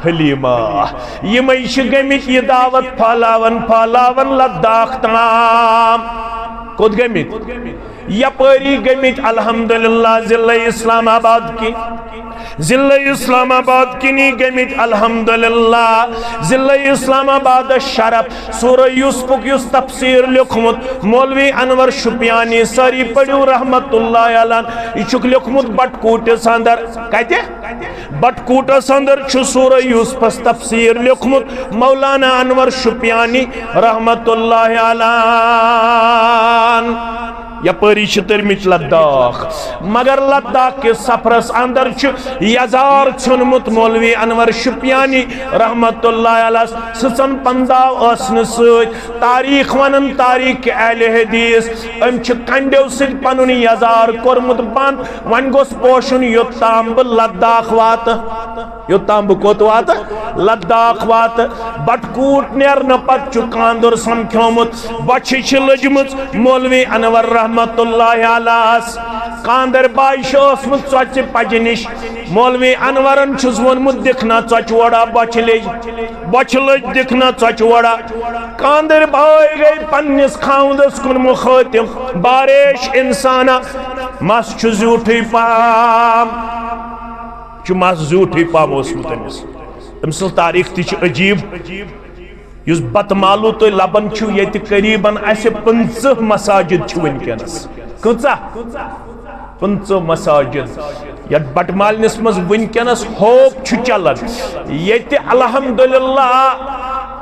حلیمہ۔ یِمے چھِ گٔمٕتۍ یہِ دعوت پھٔہلاوان پھٔہلاوان لداخ تام۔ کوٚت گٔمٕتۍ؟ یپٲری گٔمٕتۍ الحمدللہ ضلع اسلام آباد کِنۍ، ضلع اسلام آباد کِنی گٔمٕتۍ الحمدللہ۔ ضلع اسلام آبادس شرف، سورہ یوسفُک یُس تفسیر لیوٚکھمُت مولوی انور شُپیانی، سٲری پٔرِو رحمت اللہ علیہ، یہِ چھُکھ لیوٚکھمُت بٹکوٹس اندر۔ کتہِ؟ بٹکوٹس اندر چھُ سورہ یوسفس تفسیر لیوٚکھمُت مولانا انور شُپیانی رحمت اللہ علیہ۔ یپٲری چھِ تٔرمٕتۍ لداخ، مگر لداخ کِس سفرس اندر چھُ یزار ژھیوٚنمُت مولوی انور شُپیانی رحمت اللہ علیہ۔ سٕژن پنداو ٲس نہٕ سۭتۍ، تاریخ ونان، تاریخ اہل حدیث، أمۍ چھِ کنڈیو سۭتۍ پنُن یزار کوٚرمُت بند۔ وۄنۍ گوٚژھ پوشُن یوٚتام بہٕ لداخ واتہٕ۔ یوٚتام بہٕ کوٚت واتہٕ؟ لداخ واتہٕ۔ بٹکوٗٹ نیرنہٕ پتہٕ چھُ کاندُر سمکھیومُت، بۄچھِ چھِ لٔجمٕژ مولوی انور رحمت اللہ علیہس۔ کاندر باے چھِ ٲسمٕژ ژۄچہِ پجہِ نِش۔ مولوی انورن چھُس ووٚنمُت، دِکھ نا ژۄچہِ ووڑا بۄچھِ لٔج، بۄچھِ لٔج، دِکھ نا ژۄچہِ ووڑا۔ کاندر باے گٔے پننِس خاوندس کُن مُخٲطِب، باریش انسانا، مس چھُ زیوٗٹھٕے پہم۔ چھُ مس زیوٗٹھٕے پہم اوسمُت أمِس۔ أمۍ سٕنٛز تاریخ تہِ چھِ عجیٖب۔ یُس بتہٕ مالوٗ تُہۍ لبان چھِو، ییٚتہِ قریباً اَسہِ پٕنٛژٕہ مساجد چھِ وٕنکیٚنس۔ کۭژاہ؟ پٕنٛژٕہ مساجد۔ یتھ بٹہٕ مالنِس منٛز وٕنکیٚنس ہوپ چھُ چلان۔ ییٚتہِ الحمدللہ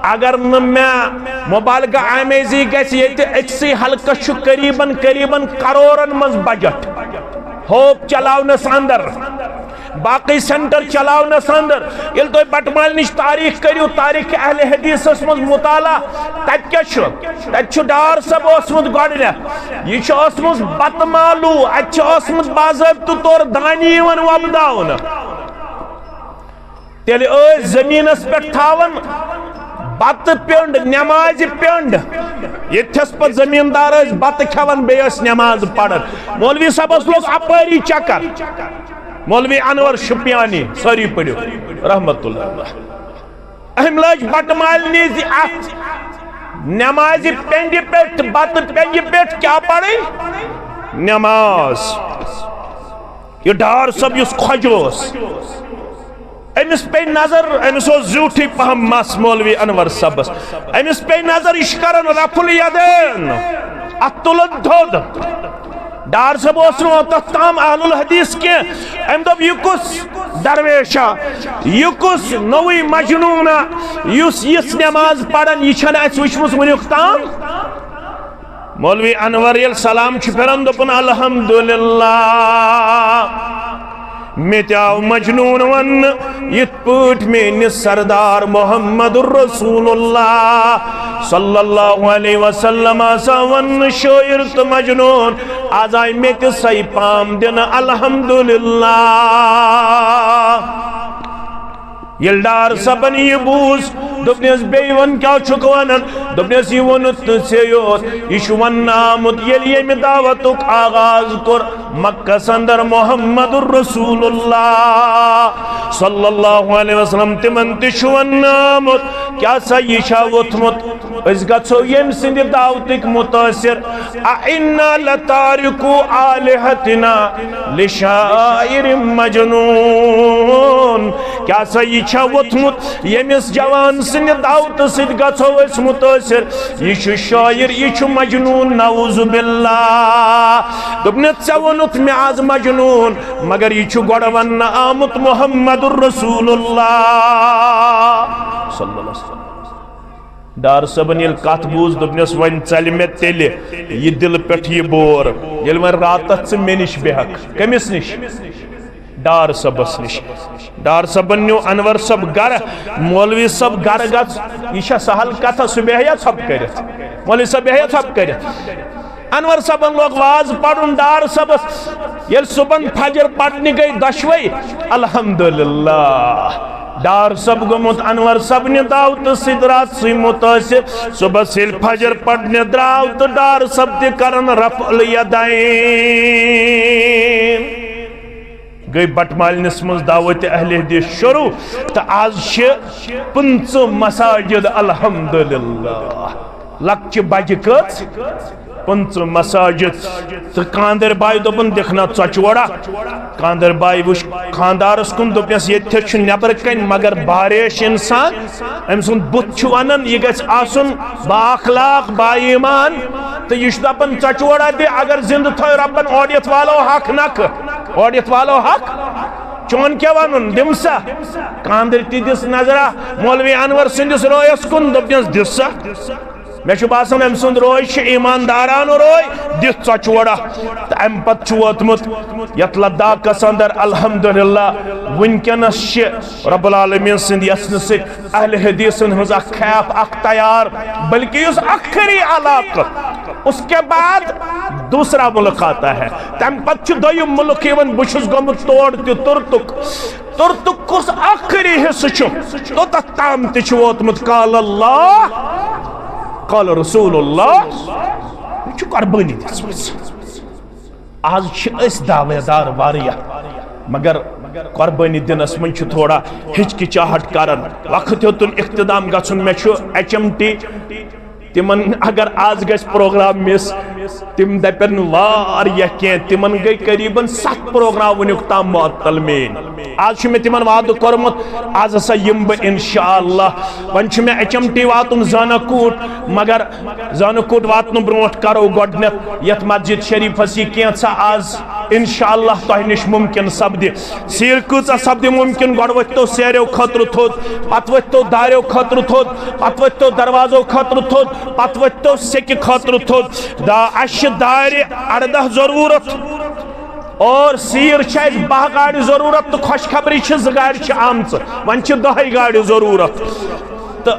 اگر نہٕ مےٚ مبالغہ آمیزی گژھِ، ییٚتہِ أکسٕے حلقس چھُ قریباً، قریباً کرورن منٛز بجٹ ہوپ چلاونس اندر۔ باقٕے سینٹر چلاونس اندر۔ ییٚلہِ تُہۍ بٹہٕ مالنِچ تاریخ کٔرِو، تاریخ اہل حدیثس منٛز مطالعہ، تتہِ کیٛاہ چھُ؟ تتہِ چھُ ڈار صٲب اوسمُت گۄڈٕنیتھ۔ یہِ چھُ اوسمُت بتہٕ مالوٗ، اتہِ چھُ اوسمُت باضٲبطہٕ طور دانہِ یِوان وۄپداونہٕ۔ تیٚلہِ ٲسۍ زٔمیٖنس پٮ۪ٹھ تھاوان بتہٕ پیوٚنٛڈ، نٮ۪مازِ پیوٚنٛڈ۔ ییٚتھس پتہٕ زٔمیٖندار ٲسۍ بتہٕ کھٮ۪وان، بیٚیہِ ٲسۍ نٮ۪ماز پران۔ مولوی صٲبس لوٚگ اپٲری چکر، مولوی انور شُپیانی، سٲری پٔرِو، رحمت اللہ۔ أمۍ لٲج بٹہٕ مالنہِ زِ اتھ نٮ۪مازِ پٮ۪نٛجہِ پٮ۪ٹھ، بتہٕ پٮ۪نٛجہِ پٮ۪ٹھ کیٛاہ پرٕنۍ؟ نٮ۪ماز۔ یہِ ڈار صٲب یُس خۄجہِ اوس، أمِس پیٚیہِ نظر، أمِس اوس زیوٗٹھٕے پہم مس مولوی انور صٲبس۔ أمِس پیٚیہِ نظر، یہِ چھُ کران رفع الیدین، اتھ تُلان تھوٚد۔ ڈار صٲب اوس نہٕ اوتتھ تام اہل الحدیث کینٛہہ۔ أمۍ دوٚپ، یہِ کُس درویشا، یہِ کُس نوٚوُے مجنوٗنا، یُس یِژھ نٮ۪ماز پران، یہِ چھَنہٕ اَسہِ وٕچھمٕژ وٕنیُک تام۔ مولوی انور ییٚلہِ سلام چھُ پھِران، دوٚپُن، الحمدللہ، مےٚ تہِ آو مجنوٗن وننہٕ، یِتھ پٲٹھۍ میٲنِس سردار محمد رسول اللہ صلی اللہ علیہ وسلم آسان وننہٕ شٲعر تہٕ مجنوٗن۔ از آیہِ مےٚ تہِ سۄے پام دِنہٕ، الحمدللہ۔ ییٚلہِ ڈار صٲبن یہِ بوٗز، دوٚپنس، "بیٚیہِ وَن، کیٛاہ چھُکھ وَنان؟" دوٚپنس، "یہِ ووٚنُتھ نہٕ ژےٚ یوت، یہِ چھُ وَننہٕ آمُت، ییٚلہِ ییٚمہِ دعوتُک آغاز کوٚر مکس اندر محمد رسول اللہ صلی اللہ علیہ وسلم، تِمن تہِ چھُ وَننہٕ آمُت۔ کیٛاہ سا یہِ چھا ووٚتھمُت؟ أسۍ گژھو ییٚمہِ سٕنٛدِ دعوتٕکۍ مُتٲثر۔ اَإِنَّا لَتَارِكُو آلِهَتِنَا لِشَاعِرٍ مَجْنُونٍ۔" کیٛاہ سا یہِ چھا ووٚتھمُت؟ ییٚمِس جوان سٕنٛدِ دعوتہٕ سۭتۍ گژھو أسۍ مُتٲثر۔ یہِ چھُ شٲعر، یہِ چھُ مجنوٗن، نعوذ باللہ۔ دوٚپنَس، "ژےٚ ووٚنُتھ مےٚ از مجنوٗن، مگر یہِ چھُ گۄڈٕ وننہٕ آمُت محمد رسول اللہ صلی اللہ علیہ وسلم۔" ڈار صٲبن ییٚلہِ کتھ بوٗز، دوٚپنس، "وۄنۍ ژلہِ مےٚ تیٚلہِ یہِ دِلہٕ پٮ۪ٹھ یہِ بور، ییٚلہِ وۄنۍ راتس ژٕ مےٚ نِش بیٚہکھ۔" کٔمِس نِش؟ ڈار صٲبس نِش۔ ڈار صٲبن نیوٗ انور صٲب گرٕ۔ مولوی صٲب گرٕ گژھ، یہِ چھا سہل کتھا؟ سُہ بیٚہیا ژھۄپہٕ کٔرِتھ؟ مولوی صٲب بیٚہیا ژھۄپہٕ کٔرِتھ؟ انور صٲبن لوگ واز پرُن ڈار صٲبس۔ ییٚلہِ صُبحن فجر پرنہِ گٔے دۄشوے، الحمدللہ، ڈار صٲب گوٚمُت انور صٲبنہِ دعوتہٕ سۭتۍ راتسٕے مُتٲثر۔ صُبحس ییٚلہِ فجر پرنہِ درٛاو تہٕ ڈار صٲب تہِ کرن رفع الیدین۔ گٔے بٹہٕ مالنِس منٛز دعوت اہل حدیث شروع، تہٕ آز چھِ پٕنٛژٕہ مساجد، الحمدللہ۔ لۄکچہِ بجہِ کٔژ؟ پٕنٛژٕہ مساجد۔ تہٕ کاندر باے دوٚپُن، "دِکھ نا ژۄچہِ ووڑا۔" کاندر باے وٕچھ خاندارس کُن، دوٚپنس، "ییٚتہِ تہِ چھُ نٮ۪برٕ کنہِ مگر باریش انسان، أمۍ سُنٛد بُتھ چھُ ونان، یہِ گژھِ آسُن با اخلاق، با ایمان، تہٕ یہِ چھُ دپان، ژۄچہِ ووڑا دِ، اگر زندٕ تھٲے رۄبن، اورٕ یتھ والو حق نکھٕ، اورٕ یتھ والو حق۔ چون کیٛاہ ونُن، دِم سا؟" کاندرِ تہِ دِژ نظرا مولوی انور سٕنٛدِس رٲیس کُن، دوٚپنس، "دِژ سا؟" مےٚ چھُ باسان، أمۍ سُنٛد روے چھُ ایٖماندارانہٕ روے دِتھ ژۄچہِ ووڑا۔ تہٕ اَمہِ پتہٕ چھُ ووتمُت یَتھ لداخس اندر، الحمدللہ، وٕنکیٚنس چھِ رب العالمین سٕنٛدِ یژھنہٕ سۭتۍ اہل حدیثن ہٕنٛز اکھ کھیپ اکھ تیار، بلکہ یُس ٲخری علاقہٕ، اس کے بعد دوسرا ملک آتا ہے۔ تَمہِ پتہٕ چھُ دوٚیِم ملک یِوان، بہٕ چھُس گوٚمُت تور تہِ، تُرتُک۔ تُرتُک کُس ٲخری حصہٕ چھُ، توٚتتھ تام تہِ چھُ ووتمُت قال اللہ، قال رسول اللہ۔ یہِ چھُ قربٲنی دِژمٕژ۔ آز چھِ أسۍ دعوے دار واریاہ، مگر قربٲنی دِنَس منٛز چھُ تھوڑا ہچکچاہٹ کران۔ وقت ہیوٚتُن اختتام گژھُن۔ مےٚ چھُ ایچ ایم ٹی، تِمن اگر آز گژھِ پروگرام مِس، تِم دَپن واریاہ کینٛہہ۔ تِمن گٔے قریباً ستھ پروگرام وٕنیُک تام معطل میٲنۍ۔ آز چھُ مےٚ تِمن وعدٕ کوٚرمُت، آز ہسا یِمہٕ بہٕ انشاءاللہ۔ وۄنۍ چھُ مےٚ ایچ ایم ٹی واتُن زانہ کوٗٹ، مگر زانہ کوٗٹ واتنہٕ برونٛٹھ کرو گۄڈٕنیتھ یتھ مسجد شریفس یہِ کینٛژھا آز انشاءاللہ تۄہہِ نِش ممکن سپدِ۔ سیٖر کۭژاہ سپدِ ممکن؟ گۄڈٕ ؤتھۍ تو سیرٮ۪و خٲطرٕ تھوٚد، پتہٕ ؤتھۍ تو دارٮ۪و خٲطرٕ تھوٚد، پتہٕ ؤتھۍ تو دروازو خٲطرٕ تھوٚد، پتہٕ ؤتھۍ تو سیٚکہِ خٲطرٕ تھوٚد۔ دا، اسہِ چھِ دارِ اردہ ضروٗرت۔ اور سیٖر چھِ اَسہِ باہ گاڑِ ضروٗرت تہٕ خۄشخبری چھِ، زٕ گاڑِ چھِ آمژٕ، وۄنۍ چھِ دَہَے گاڑِ ضروٗرت۔ تہٕ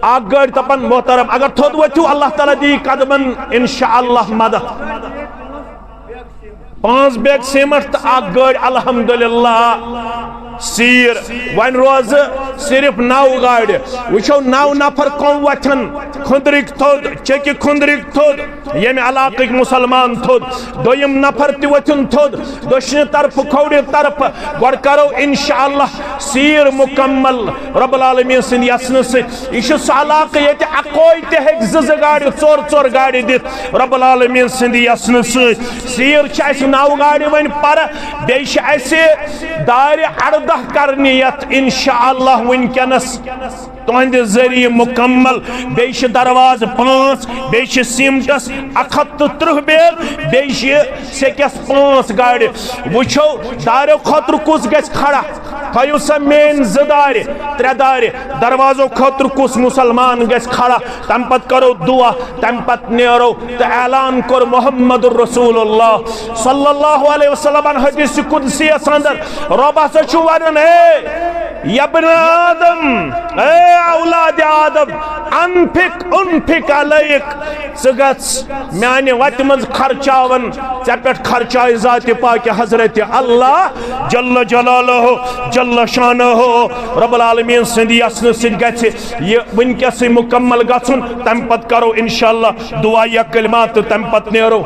اکھ گٲڑۍ دَپان، محترم، اگر تھوٚد ؤتھِو، اللہ تعالیٰ دِیہِ قدمن انشاءاللہ مدد۔ پانٛژھ بیگ سیمٹ تہٕ اکھ گٲڑۍ، الحمدللہ۔ سیٖر وۄنۍ روزٕ صرف نَو گاڑِ۔ وٕچھو، نَو نفر کۄم وۄتھن کھُندرٕکۍ تھوٚد، چیٚکہِ کھُندرٕکۍ تھوٚد، ییٚمہِ علاقٕکۍ مُسلمان تھوٚد۔ دوٚیِم نفر تہِ وۄتھُن تھوٚد، دٔچھنہِ طرفہٕ، کھوورِ طرفہٕ۔ گۄڈٕ کرو انشاءاللہ سیٖر مُکمل رب العالمین سٕنٛدِ یژھنہٕ سۭتۍ۔ یہِ چھُ سُہ علاقہٕ ییٚتہِ اکوے تہِ ہیٚکہِ زٕ زٕ گاڑِ، ژور ژور گاڑِ دِتھ رب العالمین سٕنٛدِ یژھنہٕ سۭتۍ۔ سیٖر چھِ اَسہِ نَو گاڑِ وۄنۍ پرٕ، بیٚیہِ چھِ اَسہِ دارِ اردہ کرنہِ یتھ انشاءاللہ وٕنکیٚنس تُہنٛدِ ذٔریعہٕ مُکمل۔ بیٚیہِ چھِ دروازٕ پانٛژھ، بیٚیہِ چھِ سیٖمٹس اکھ ہتھ تہٕ ترٕٛہ بیگ، بیٚیہِ چھِ سیٚکٮ۪س پانٛژھ گاڑِ۔ وٕچھو، دارٮ۪و خٲطرٕ کُس گژھِ کھڑا؟ تھٲیِو سا میٲنۍ زٕ دارِ، ترٛےٚ دارِ، دروازو خٲطرٕ کُس مُسلمان گژھِ کھڑا؟ تَمہِ پتہٕ کرو دُعا، تَمہِ پتہٕ نیرو۔ تہٕ اعلان کوٚر محمد رسول اللہ صلی اللہ علیہ وسلمن حدیث قدسی یس اندر، رۄب ہسا چھُ ونان، اے یبن آدم، اے اولاد آدم، انفق انفق علیک، ژٕ گژھ میانہِ وتہِ منٛز خرچاون، ژےٚ پٮ۪ٹھ خرچایہِ ذاتِ پاکہِ حضرت اللہ جل جلالہ، جل شانہ۔ رب العالمین سٕنٛدِ یژھنہٕ سۭتۍ گژھِ یہِ وٕنکیٚسٕے مُکمل گژھُن، تَمہِ پتہٕ کرو انشاءاللہ دُعا یا کلمات تہٕ تَمہِ پتہٕ نیرو۔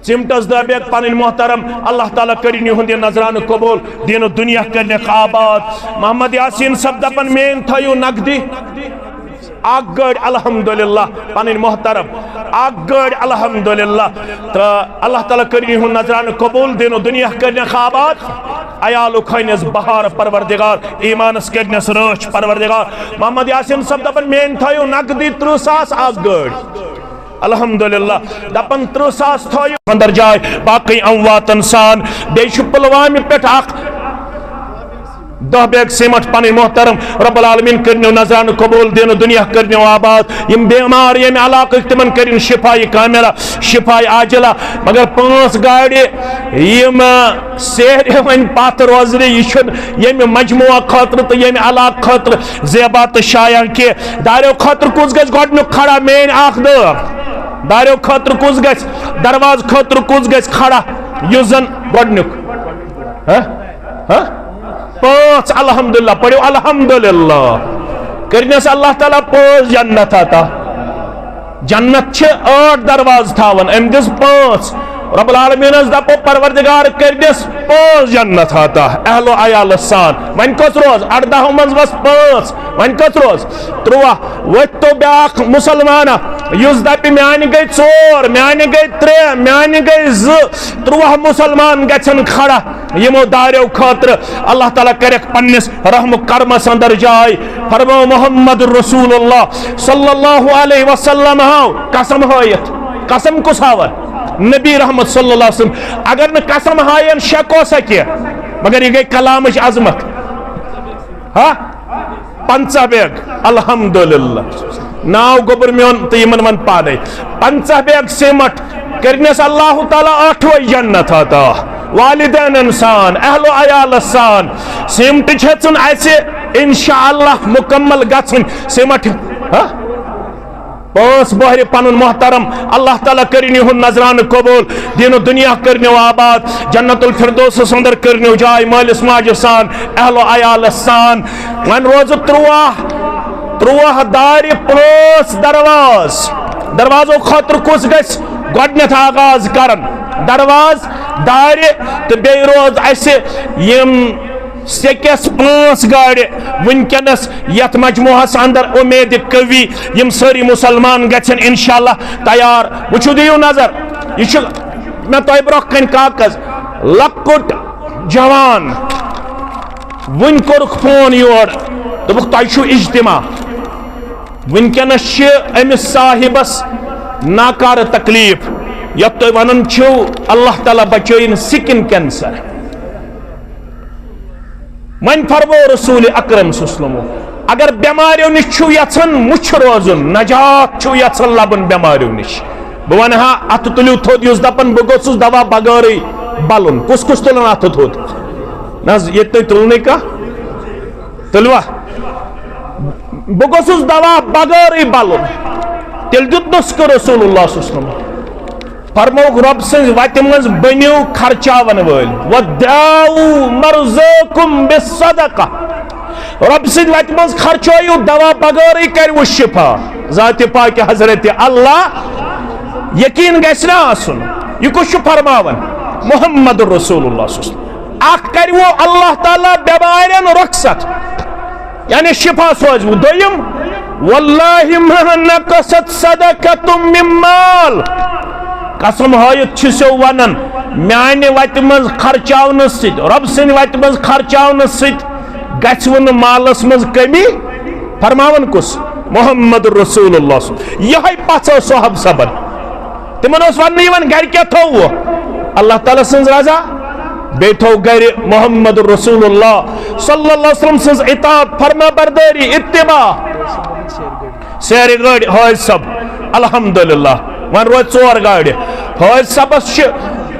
سیمٹس دہ بیگ پنٕنۍ محترم، اللہ تعالیٰ کٔرِن یِہُنٛد یہِ نذرانہٕ قبول، دیٖنہٕ دُنیا کٔرنَکھ آباد۔ محمد یاسین صٲب دپان، میٲنۍ تھٲیِو نقدی اکھ گٲڑۍ الحمدللہ، پنٕنۍ محترم اکھ گٲڑۍ الحمدللہ۔ تہٕ اللہ تعالیٰ کٔرِن یِہُنٛد نذرانہٕ قبول، دیٖنہٕ دُنیا کٔرنَکھ آباد، عیالُک ہٲینس بہار پروردگار، ایمانس کٔرنَس رٲچھ پروردگار۔ محمد یاسین صٲب دپان، میٲنۍ تھٲیِو نقدی ترٕٛہ ساس اکھ گٲڑۍ۔ الحمدللہ، دپان ترٕٛہ ساس تھٲیِو اندر جاے، باقٕے امواتن سان۔ بیٚیہِ چھُ پلوامہِ پٮ۪ٹھ اکھ دہ بیگ سیمٹ پنٕنۍ محترم، رب العالمین کٔرنو نذرانہٕ قبول، دیٖنہٕ دُنیا کٔرنو آباد۔ یِم بیمار ییٚمہِ علاقٕکۍ، تِمن کٔرِن شفایہِ کاملہ، شفایہِ عاجلہ۔ مگر پانٛژھ گاڑِ یِم سیرِ وۄنۍ پتھ روزنہِ، یہِ چھُنہٕ ییٚمہِ مجموعہ خٲطرٕ تہٕ ییٚمہِ علاقہٕ خٲطرٕ زیبا تہٕ شایان کینٛہہ۔ دارٮ۪و خٲطرٕ کُس گژھِ گۄڈٕنیُک کھڑا؟ میٲنۍ اکھ دٲر۔ دارٮ۪و خٲطرٕ کُس گژھِ؟ دروازٕ خٲطرٕ کُس گژھِ کھڑا؟ یُس زن گۄڈٕنیُک۔ ہہ؟ ہہ؟ پانٛژھ، الحمدللہ، پٔرِو الحمدللہ۔ کٔرنس اللہ تعالیٰ پانٛژھ جنت عطا۔ جنت چھِ ٲٹھ دروازٕ تھاوان، أمۍ دِژ پانٛژھ۔ رب العالمینس دپو، پروردگار، کٔرنس پانٛژھ جنت عطا اہل و عیالس سان۔ وۄنۍ کٔژ روز؟ اردہو منٛز بس پانٛژھ۔ وۄنۍ کٔژ روز؟ ترُٛواہ۔ ؤتھۍ تو بیاکھ مسلمانہ، یُس دپہِ، میانہِ گٔے ژور، میانہِ گٔے ترٛےٚ، میانہِ گٔے زٕ۔ ترُٛواہ مسلمان گژھن کھڑا یِمو دارٮ۪و خٲطرٕ۔ اللہ تعالیٰ کرٮ۪کھ پننِس رحم و کرمس اندر جاے۔ فرماو، محمد رسول اللہ صلی اللہ علیہ وسلم ہاو قسم ہٲیِتھ۔ قسم کُس ہاوان؟ نبی رحمت صلی اللہ علیہ وسلم۔ اگر نہٕ قسم ہاین، شک اوسا کینٛہہ؟ مگر یہِ گٔے کلامٕچ عظمت۔ ہا؟ پنٛژاہ بیگ۔ الحمدللہ۔ ناو گوٚبُر میون تہٕ یِمن وَن پانے۔ پنٛژاہ بیگ سیمٹ کٔرنس اللہ تعالیٰ ٲٹھوے جنت عطا، والدینن سان، اہل و عیالس سان۔ سیمٹٕچ ہیٚژٕن اسہِ انشاءاللہ مکمل گژھٕنۍ۔ سیمٹ، ہا؟ پانٛژھ بۄہرِ پنُن محترم، اللہ تعالیٰ کٔرِن یِہُنٛد نذرانہٕ قبول، دیٖن و دُنیا کٔرنیو آباد، جنت الفردوسس اندر کٔرنیو جاے مٲلِس ماجہِ سان، اہل و عیالس سان۔ وۄنۍ روزٕ ترٛواہ، ترٛواہ دارِ، پانٛژھ درواز۔ دروازو خٲطرٕ کُس گژھِ گۄڈٕنٮ۪تھ آغاز کرن؟ درواز، دارِ، تہٕ بیٚیہِ روز اسہِ یِم سیٚکٮ۪س پانٛژھ گاڑِ وٕنکیٚنس یتھ مجموعس اندر اُمید قوی، یِم سٲری مسلمان گژھن انشاءاللہ تیار۔ وٕچھِو، دِیِو نظر، یہِ چھُ مےٚ تۄہہِ برونٛہہ کنہِ کاغذ، لۄکُٹ جوان، وٕنۍ کوٚرُکھ فون یور، دوٚپُکھ، "تۄہہِ چھُو اجتماع۔" وٕنکیٚنس چھِ أمِس صاحبس ناکارٕ تکلیف، یتھ تُہۍ ونان چھِو، اللہ تعالیٰ بچٲیِن سکن کینسر۔ وۄنۍ فرموو رسول اکرم صلی اللہ علیہ وسلمو، اگر بٮ۪ماریو نِش چھُو یژھان مُچھ روزُن، نجات چھُو یژھان لبُن بٮ۪ماریو نِش، بہٕ ونہٕ ہا اتھٕ تُلِو تھوٚد، یُس دپان بہٕ گوٚژھُس دوا بغٲرٕے بلُن۔ کُس کُس تُلان اتھٕ تھوٚد؟ نہ حظ، ییٚتہِ تُہۍ تُلنٕے کانٛہہ، تُلوا؟ بہٕ گوٚژھُس دوا بغٲرٕے بلُن۔ تیٚلہِ دیُت نُسخہٕ رسول اللہ صلی اللہ علیہ وسلم۔ فرمووُکھ، رۄب سٕنٛزِ وتہِ منٛز بٔنِو خرچاون وٲلۍ۔ "وداووا مرضاکم بالصدقہ۔" رۄب سٕنٛزِ وتہِ منٛز خرچٲیِو، دوا بغٲرٕے کرِوٕ شفا۔ ذاتِ پاکہِ حضرت اللہ یقین گژھِ نہ آسُن۔ یہِ کُس چھُ فرماوان؟ محمد رسول اللہ صلی اللہ علیہ وسلم۔ اکھ کرِوٕ اللہ تعالیٰ بٮ۪مارٮ۪ن رۄخصت، یعنی شفا سوزِوٕ۔ دوٚیِم، "واللہ ما نقصت صدقۃ من مال۔" قسم ہٲیِتھ چھُ سو ونان، میانہِ وتہِ منٛز خرچاونہٕ سۭتۍ، رۄب سٕنٛدِ وتہِ منٛز خرچاونہٕ سۭتۍ گژھِ وٕ نہٕ مالس منٛز کمی۔ فرماوان کُس؟ محمد رسول اللہ صلی اللہ علیہ وسلم۔ یِہوٚے پژھ ٲس صحابہ صٲبن۔ تِمن اوس وننہٕ یِوان، گرِ کیٛاہ تھوٚوٕ؟ اللہ تعالیٰ سٕنٛز رضا، بیٚیہِ تھوٚو گرِ محمد رسول اللہ صلی اللہ علیہ وسلم سٕنٛز اطاعت، فرما بردٲری، اتباع۔ سیرِ گٲڑۍ حٲج صٲب، الحمدللہ، وۄنۍ روزِ ژور گاڑِ۔ حٲج صٲبس چھِ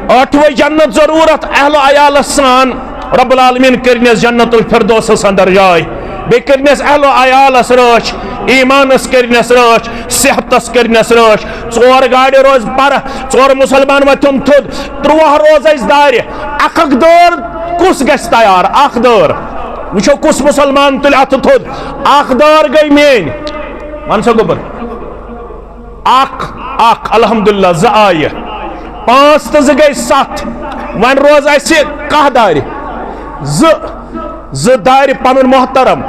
ٲٹھوَے جنت ضروٗرت، اہل و عیالس سان۔ رب العالمین کٔرنس جنت الفردوسس اندر جاے، بیٚیہِ کٔرنس اہل و عیالس رٲچھ، ایمانس کٔرنس رٲچھ، صحتس کٔرنس رٲچھ۔ ژور گاڑِ روزِ پرٕ، ژور مسلمان وۄتھن تھوٚد، ترٛواہ روز اسہِ دارِ۔ اکھ اکھ دٲر کُس گژھِ تیار؟ اکھ دٲر۔ وٕچھو کُس مسلمان تُلہِ اتھٕ تھوٚد۔ اکھ دٲر گٔے میٲنۍ۔ وَن سا گوٚبُر۔ اکھ، اکھ، الحمدللہ، زٕ آیہِ۔ پانٛژھ تہٕ زٕ گٔے ستھ۔ وۄنۍ روز اسہِ کاہ دارِ۔ زٕ، زٕ دارِ پنُن محترم۔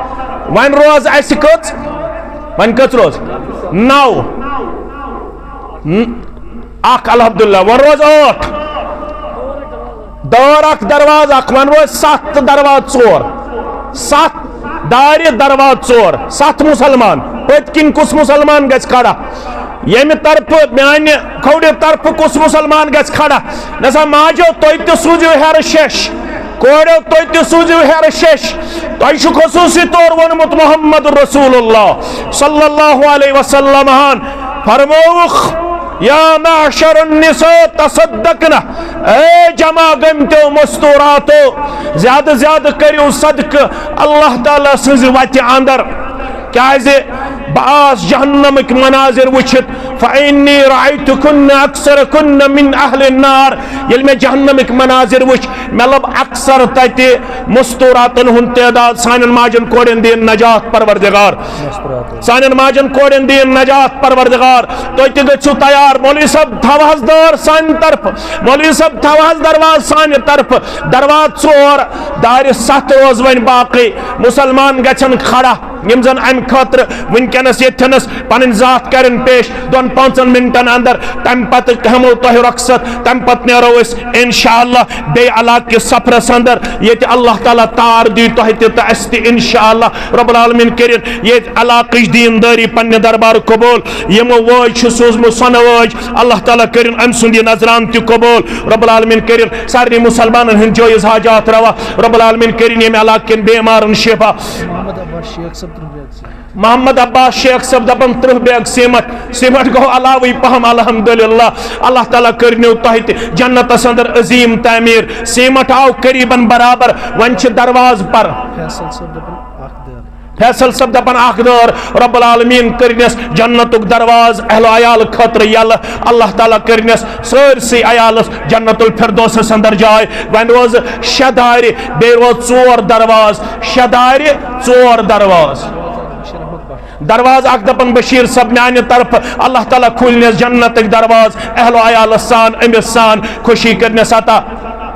وۄنۍ روز اسہِ کٔژ؟ وۄنۍ کٔژ روز؟ نو۔ ن-، اکھ، الحمدللہ، وۄنۍ روز ٲٹھ۔ دٲر اکھ، دروازٕ اکھ، وۄنۍ روز ستھ تہٕ دروازٕ ژور۔ ستھ دارِ، دروازٕ ژور، ستھ مسلمان۔ پٔتۍ کِنۍ کُس مسلمان گژھِ کھڑا؟ ییٚمہِ طرفہٕ، میانہِ کھوورِ طرفہٕ کُس مسلمان گژھِ کھڑا؟ نسا ماجو، تُہۍ تہِ سوٗزِو ہیرٕ شیش۔ کوریو، تُہۍ تہِ سوٗزِو ہیرٕ شیش۔ تۄہہِ چھُ خصوٗصی طور ووٚنمُت محمد رسول اللہ صلی اللہ علیہ وسلم ہن۔ فرمووُکھ، یا معشر النساء تصدقن، اے جمع گٔمتیو مستوراتو، زیادٕ زیادٕ کٔرِو صدقہٕ اللہ تعالیٰ سٕنٛزِ وتہِ اندر، کیازِ بہٕ آس جہنمٕکۍ مناظر وٕچھِتھ، فإنی رأیتکن اکثرکن من اہل النار، ییٚلہِ مےٚ جہنمٕکۍ مناظر وٕچھ، مےٚ لب اکثر تتہِ مستوراتن ہُنٛد تعداد۔ سانٮ۪ن ماجن کورٮ۪ن دِیِن نجات پروردگار۔ سانٮ۪ن ماجن کورٮ۪ن دِیِن نجات پروردگار۔ تُہۍ تہِ گٔژھِو تیار۔ مولوی صٲب، تھاو حظ دٲر سانہِ طرفہٕ۔ مولوی صٲب، تھاو حظ دروازٕ سانہِ طرفہٕ۔ دروازٕ ژور، دارِ ستھ روز وۄنۍ باقٕے۔ مسلمان گژھن کھڑا، یِم زن امہِ خٲطرٕ وٕنکیٚنس ییٚتھٮ۪نس پنٕنۍ ذات کرن پیش دۄن پانٛژن منٹن اندر۔ تمہِ پتہٕ ہٮ۪مو تۄہہِ رۄخصت، تمہِ پتہٕ نیرو أسۍ انشاءاللہ بیٚیہِ علاقہٕ کِس سفرس اندر، ییٚتہِ اللہ تعالیٰ تار دی تۄہہِ تہِ تہٕ اسہِ تہِ انشاءاللہ۔ رب العالمین کٔرِن ییٚتہِ علاقٕچ دیٖندٲری پننہِ دربار قبول۔ یِمو وٲج چھِ سوٗزمٕژ سۄنہٕ وٲج، اللہ تعالیٰ کٔرِن أمۍ سُنٛد یہِ نذران تہِ قبول۔ رب العالمین کٔرِن سارنٕے مسلمانن ہٕنٛدۍ جٲیز حاجات روا۔ رب العالمین کٔرِن ییٚمہِ علاقہٕ کٮ۪ن بیمارن شفا۔ محمد عباس شیخ صٲب۔ محمد عباس شیخ صٲب دپان ترٕہ بیگ سیمٹ، سیمٹ گوٚو علاوٕے پہم، الحمدللہ۔ اللہ تعالیٰ کٔرنو تۄہہِ تہِ جنتس اندر عظیٖم تعمیٖر۔ سیمٹ آو قریباً برابر، وۄنۍ چھِ دروازٕ پر۔ فیصل صٲب دپان اکھ دٲر۔ فیصل صٲب دپان اکھ دٲر، رب العالمین کٔرنس جنتُک دروازٕ اہل و عیال خٲطرٕ یلہٕ۔ اللہ تعالیٰ کٔرنس سٲرسٕے عیالس جنت الفردوسس اندر جاے۔ وۄنۍ روزٕ شےٚ دارِ، بیٚیہِ روز ژور دروازٕ، شےٚ دارِ، ژور دروازٕ۔ دروازٕ اکھ دپان بشیر صٲب میانہِ طرفہٕ، اللہ تعالیٰ کھولنس جنتٕکۍ دروازٕ اہل و عیالس سان، أمِس سان خوشی کٔرنس عطا۔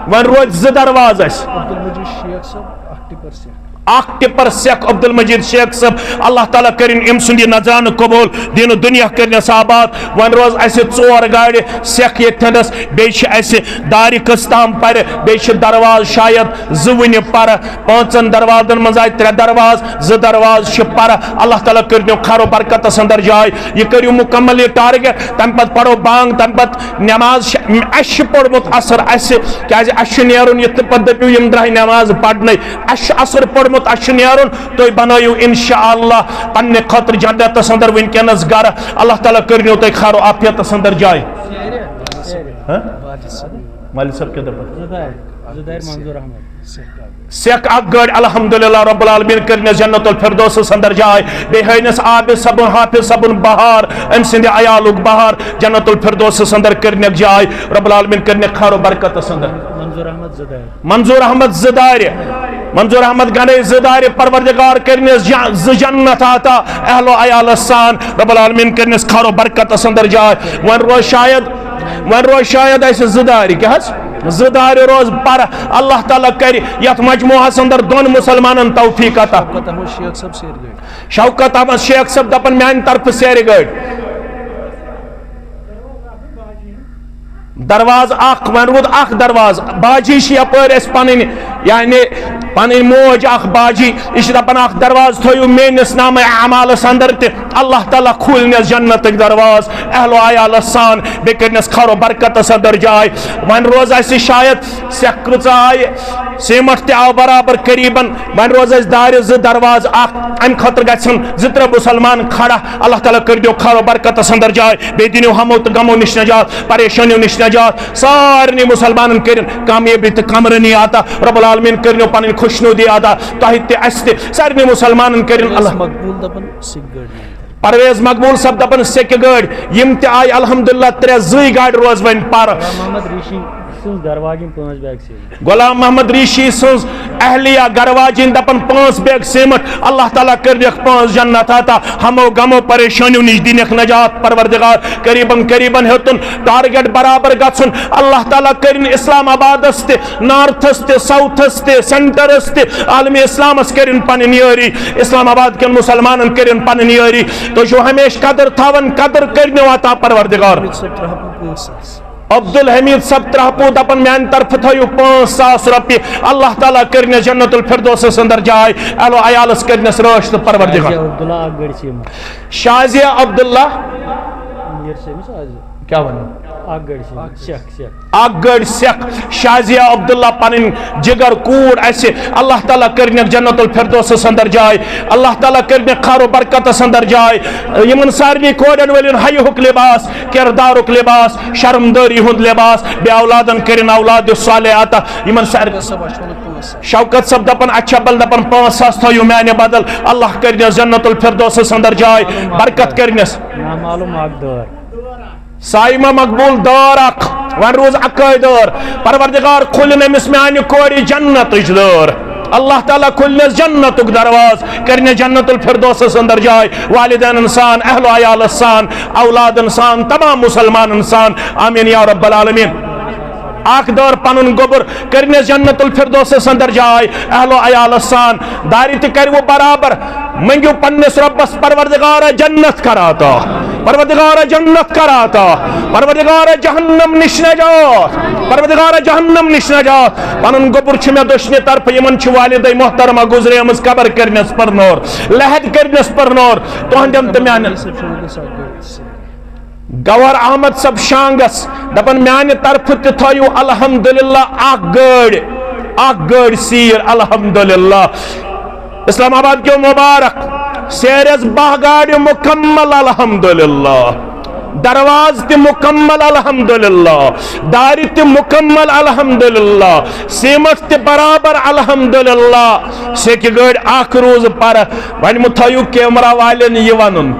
وۄنۍ روزِ زٕ دروازٕ اسہِ۔ عبدالمجید شیخ صٲب، اکھ ٹپر سیکھ۔ اکھ ٹپر سیکھ عبدالمجید شیخ صٲب، اللہ تعالیٰ کٔرِن أمۍ سُنٛد یہِ نذرانہٕ قبول، دیٖنہٕ دُنیا کٔرنس آباد۔ وۄنۍ روز اسہِ ژور گاڑِ سیکھ ییٚتھٮ۪نس، بیٚیہِ چھِ اسہِ دارِ کٔژ تام پرِ، بیٚیہِ چھِ دروازٕ شاید زٕ وُنہِ پرٕ۔ پانٛژن دروازن منٛز آیہِ ترٛےٚ دروازٕ، زٕ دروازٕ چھِ پرٕ۔ اللہ تعالیٰ کٔرِنو خیر و برکتس اندر جاے۔ یہِ کٔرِو مکمل یہِ target۔ تمہِ پتہٕ پرو بانگ، تمہِ پتہٕ نماز چھِ، اسہِ چھُ پوٚرمُت عصر، اسہِ کیازِ اسہِ چھُ نیرُن، یِتھ نہٕ پتہٕ دٔپِو یِم درٛاے نماز پرنَے۔ اسہِ چھُ عصر پوٚرمُت، اسہِ چھُ نیرُن۔ تُہۍ بنٲیِو انشاءاللہ پننہِ خٲطرٕ جنتس اندر وٕنکیٚنس گرٕ۔ اللہ تعالیٰ کٔرِنو تُہۍ خیر و عافیتس اندر جاے۔ ہاں؟ مالک صٲب کیٛاہ دپان؟ زٕ دارِ، زٕ دارِ منظور احمد۔ سیکھ اکھ گٲڑۍ، الحمدللہ رب العالمین کٔرنس جنت الفردوسس اندر جاے۔ بیٚیہِ ہٲینس عابد صٲبُن، حافظ صٲبُن بہار، أمۍ سٕنٛدِ عیالُک بہار، جنت الفردوسس اندر کٔرنکھ جاے۔ رب العالمین کٔرنکھ خیر و برکتس اندر۔ منظور احمد زٕ دارِ۔ منظور احمد زٕ دارِ۔ منظور احمد گنڈے زٕ دارِ، پروردگار کٔرنس ج-، زٕ جنت عطا اہل و عیالس سان۔ رب العالمین کٔرنس خیر و برکتس اندر جاے۔ وۄنۍ روز شاید، وۄنۍ روز شاید اسہِ زٕ دارِ۔ کیٛاہ حظ؟ زٕ دارِ روز پر۔ اللہ تعالیٰ کرِ یتھ مجموعس اندر دۄن مسلمانن توفیق عطا۔ شوکت احمد شیخ صٲب سیرِ گٲڑۍ۔ شوکت احمد شیخ صٲب دپان میانہِ طرفہٕ سیرِ گٲڑۍ۔ دروازٕ اکھ، وۄنۍ روٗد اکھ دروازٕ۔ باجی چھِ یپٲرۍ اَسہِ پنٕنۍ، یعنی پنٕنۍ موج اکھ باجی، یہِ چھِ دپان اکھ دروازٕ تھٲیِو میٲنِس نامہ اعمالس اندر تہِ۔ اللہ تعالیٰ کھوٗلنس جنتٕکۍ دروازٕ اہل و عیالس سان، بیٚیہِ کٔرنس خیر و برکتس اندر جاے۔ وۄنۍ روز اَسہِ شاید سیٚکھ کۭژاہ آیہِ، سیمٹ تہِ آو برابر قریباً۔ وۄنۍ روز اَسہِ دارِ زٕ، دروازٕ اکھ، اَمہِ خٲطرٕ گژھن زٕ ترٛےٚ مسلمان کھڑا۔ اللہ تعالیٰ کٔرۍدیو خیر و برکتس اندر جاے، بیٚیہِ دِنیو ہمو تہٕ غمو نِش نجات، پریشٲنیو نِش نجات۔ سارنٕے مسلمانن کٔرِن کامیٲبی تہٕ کامرٲنی عطا۔ رب العالمین کٔرۍنو پنٕنۍ خوشنودی عطا تۄہہِ تہِ، اَسہِ تہِ، سارنٕے مسلمانن کٔرِن اللہ۔ مقبول دپان سیٚکہِ گٲڑۍ۔ پرویز مقبول صٲب دپان سیٚکہِ گٲڑۍ، یِم تہِ آیہِ الحمدللہ ترٛےٚ، زٕے گاڑِ روز وۄنۍ پرٕ۔ محمد ریشی سٕنٛز گرٕ واجِنۍ پانٛژھ بیگ سیٖمنٹ۔ غلام محمد ریشی سٕنٛز اہلیہ گرٕ واجِنۍ دپان پانٛژھ بیگ سیمٹ، اللہ تعالیٰ کٔرنکھ پانٛژھ جنت عطا، ہمو غمو پریشٲنیو نِش دِنکھ نجات۔ پروردگار قریباً قریباً ہیوٚتُن ٹارگیٹ برابر گژھُن۔ اللہ تعالیٰ کٔرِن اسلام آبادس تہِ، نارتھس تہِ، ساؤتھس تہِ، سینٹرس تہِ، عالم اسلامس کٔرِن پنٕنۍ یٲری، اسلام آباد کٮ۪ن مسلمانن کٔرِن پنٕنۍ یٲری۔ تُہۍ چھِو ہمیشہِ قدر تھاوان، قدر کٔرِنو عطا پروردگار۔ عبدالحمید صٲب ترٛہپوٗ دپان میانہِ طرفہٕ تھٲیِو پانٛژھ ساس رۄپیہِ، اللہ تعالیٰ کٔرنس جنت الفردوسس اندر جاے، اہل و عیالس کٔرنس رٲچھ تہٕ پروردگار۔ شازیہ عبداللہ اکھ گٲڑۍ سیٖمنٹ۔ شازیہ عبداللہ۔ کیٛاہ ونو؟ اکھ گٲڑۍ سیٖمنٹ، سیٚکھ، سیٚکھ۔ اکھ گٲڑۍ سیٚکھ۔ شازیہ عبداللہ پنٕنۍ جگر کوٗر اسہِ، اللہ تعالیٰ کٔرنکھ جنت الفردوسس اندر جاے، اللہ تعالیٰ کٔرنکھ خیر و برکتس اندر جاے۔ یِمن سارنٕے کورٮ۪ن وٲلٮ۪ن حیہُک لباس، کردارُک لباس، شرمدٲری ہُنٛد لباس، بیٚیہِ اولادن کٔرِن اولاد صالح عطا۔ یِمن سارنٕے۔ شوکت صٲب دپان، اچھا بل دپان، پانٛژھ ساس تھٲیِو میانہِ بدل، اللہ کٔرنس جنت الفردوسس اندر جاے، برکت کٔرنس۔ نامعلوم اکھ دٲر۔ صائمہ مقبول دٲر اکھ، وۄنۍ روٗز اکٲے دٲر۔ پروردگار کھولِن أمِس میانہِ کورِ جنتٕچ دٲر۔ اللہ تعالیٰ کھولنس جنتُک دروازٕ، کٔرنس جنت الفردوسس اندر جاے، والدینن سان، اہل و عیالس سان، اولادن سان، تمام مسلمانن سان۔ آمین یا رب العالمین۔ اکھ دٲر پنُن گوٚبُر، کٔرنس جنت الفردوسس اندر جاے، اہل و عیالس سان۔ دارِ تہِ کرِوٕ برابر، منگِو پننِس رۄبس، پروردگارا جنت کر عطا، پروردگارا جنت کر عطا، پروردگارا جہنم نِش نجات، پروردگارا جہنم نِش نجات۔ پنُن گوٚبُر چھُ مےٚ دٔچھنہِ طرفہٕ، یِمن چھِ والدے محترمہ گُزریمٕژ، قبر کٔرنس پرنور، لحد کٔرنس پرنور، تُہنٛدٮ۪ن تہٕ میانٮ۪ن۔ گوہر احمد صٲب شانگس دپان، میانہِ طرفہٕ تہِ تھٲیِو الحمدللہ اکھ گٲڑۍ، اکھ گٲڑۍ سیٖر الحمدللہ۔ اسلام آباد کیو مبارک، سیرس باہ گاڑِ مکمل الحمدللہ، دروازٕ تہِ مکمل الحمدللہ، دارِ تہِ مکمل الحمدللہ، سیمٹ تہِ برابر الحمدللہ۔ سیٚکہِ گٲڑۍ اکھ روٗز پرٕ۔ وۄنۍ مہٕ تھٲیِو کیمرہ والٮ۪ن یہِ ونُن،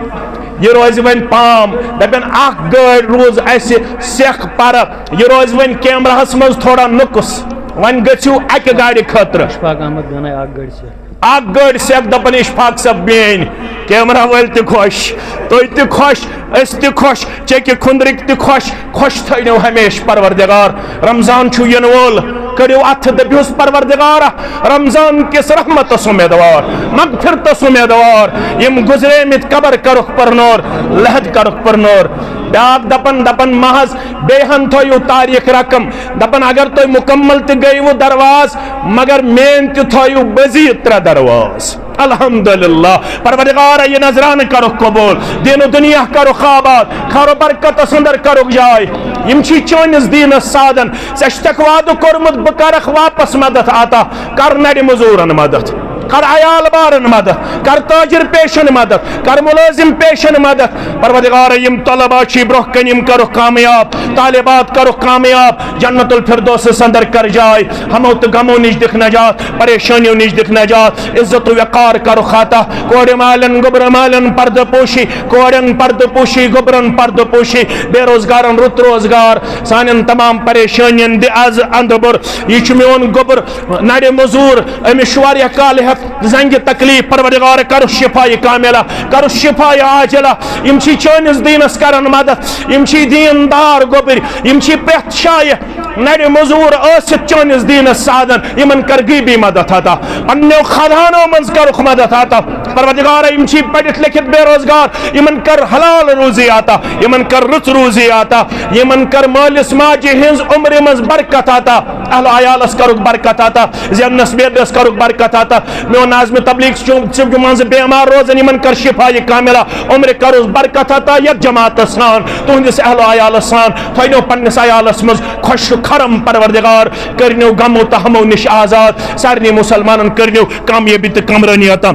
یہِ روزِ وۄنۍ پام۔ دپن اکھ گٲڑۍ روٗز اسہِ سیٚکھ پرٕ، یہِ روزِ وۄنۍ کیمراہس منٛز تھوڑا نُقص۔ وۄنۍ گٔژھِو اکہِ گاڑِ خٲطرٕ۔ اشفاق احمد گنے اکھ گٲڑۍ سیٚکھ۔ اکھ گٲڑۍ سیٚکھ، دپان اشفاق صٲب میٲنۍ۔ کیمرہ وٲلۍ تہِ خۄش، تُہۍ تہِ خۄش، أسۍ تہِ خۄش، چیٚکہِ کھُندرٕکۍ تہِ خۄش۔ خۄش تھٲینو ہمیشہِ پروردگار۔ رمضان چھُ یِنہٕ وول، کٔڑِو اتھٕ، دٔپِوس پروردگارا، رمضان کِس رحمتس امیدوار، مغفرتس امیدوار، یِم گُزریمٕتۍ قبر کرُکھ پرنور، لحد کرُکھ پرنور۔ بیاکھ دپان، دپان محض بیٚیہِ ہن تھٲیِو تاریخ رقم، دپان اگر تُہۍ مکمل تہِ گٔیوٕ درواز، مگر میٲنۍ تہِ تھٲیِو مزید ترٛےٚ درواز۔ الحمدللہ، پروردگارا، یہِ نذرانہٕ کرُکھ قبول، دین و دنیا کرُکھ آباد، خیر و برکتس اندر کرُکھ جاے۔ یِم چھی چٲنِس دیٖنس سادن، ژےٚ چھُتھ وعدٕ کوٚرمُت، بہٕ کرکھ واپس مدد عطا، کر نرِ مزوٗرن مدد، کر عیال بارن مدد، کر تاجر پیشن مدد، کر ملٲزم پیشن مدد۔ پروردگارا، یِم طلبہ چھی برونٛہہ کنہِ، یِم کرُکھ کامیاب، طالبات کرُکھ کامیاب، جنت الفردوسس اندر کر جاے، ہمو تہٕ غمو نِش دِکھ نجات، پریشانیو نِش دِکھ نجات، عزت و وقار کرُکھ عطا، کورِ مالٮ۪ن، گوٚبرٕ مالٮ۪ن پردٕ پوشی، کورٮ۪ن پردٕ پوشی، گوٚبرن پردٕ پوشی، بے روزگارن رُت روزگار، سانٮ۪ن تمام پریشانین دِ از اندٕ بُر۔ یہِ چھُ میون گوٚبُر نرِ مزوٗر، أمِس چھُ واریاہ کالہٕ ہٮ۪تھ زنگہِ تکلیف، پروردگار کرُس شفایہِ کاملہ، کرُس شفایہِ عاجلہ۔ یِم چھی چٲنِس دیٖنس کران مدد، یِم چھی دیٖن دار گوٚبٕرۍ، یِم چھی پرٛٮ۪تھ جایہِ نرِ مزوٗر ٲسِتھ چٲنِس دیٖنس سادن، یِمن کر غیبی مدد عطا، پننیو خزانو منٛز کرُکھ مدد عطا۔ پروردگارا، یِم چھی پٔرِتھ لیکھِتھ بے روزگار، یِمن کر حلال روزی عطا، یِمن کر رٕژ روزی عطا، یِمن کر مٲلِس ماجہِ ہٕنٛز عمرِ منٛز برکت عطا، اہل عیالس کرُکھ برکت عطا، زینس بیٹس کرُکھ برکت عطا۔ میون ناظم تبلیغ چھُ، چھُ منٛزٕ بیمار روزان، یِمن کر شفایہِ کاملہ، عمرِ کرُس برکت عطا، یتھ جماعتس سان، تُہنٛدِس اہل و عیالس سان، تھٲینو پننِس عیالس منٛز خۄش و خرم پروردگار، کٔرنیو غمو تہٕ ہمو نِش آزاد، سارنٕے مسلمانن کٔرنیو کامیٲبی تہٕ کامرٲنی عطا۔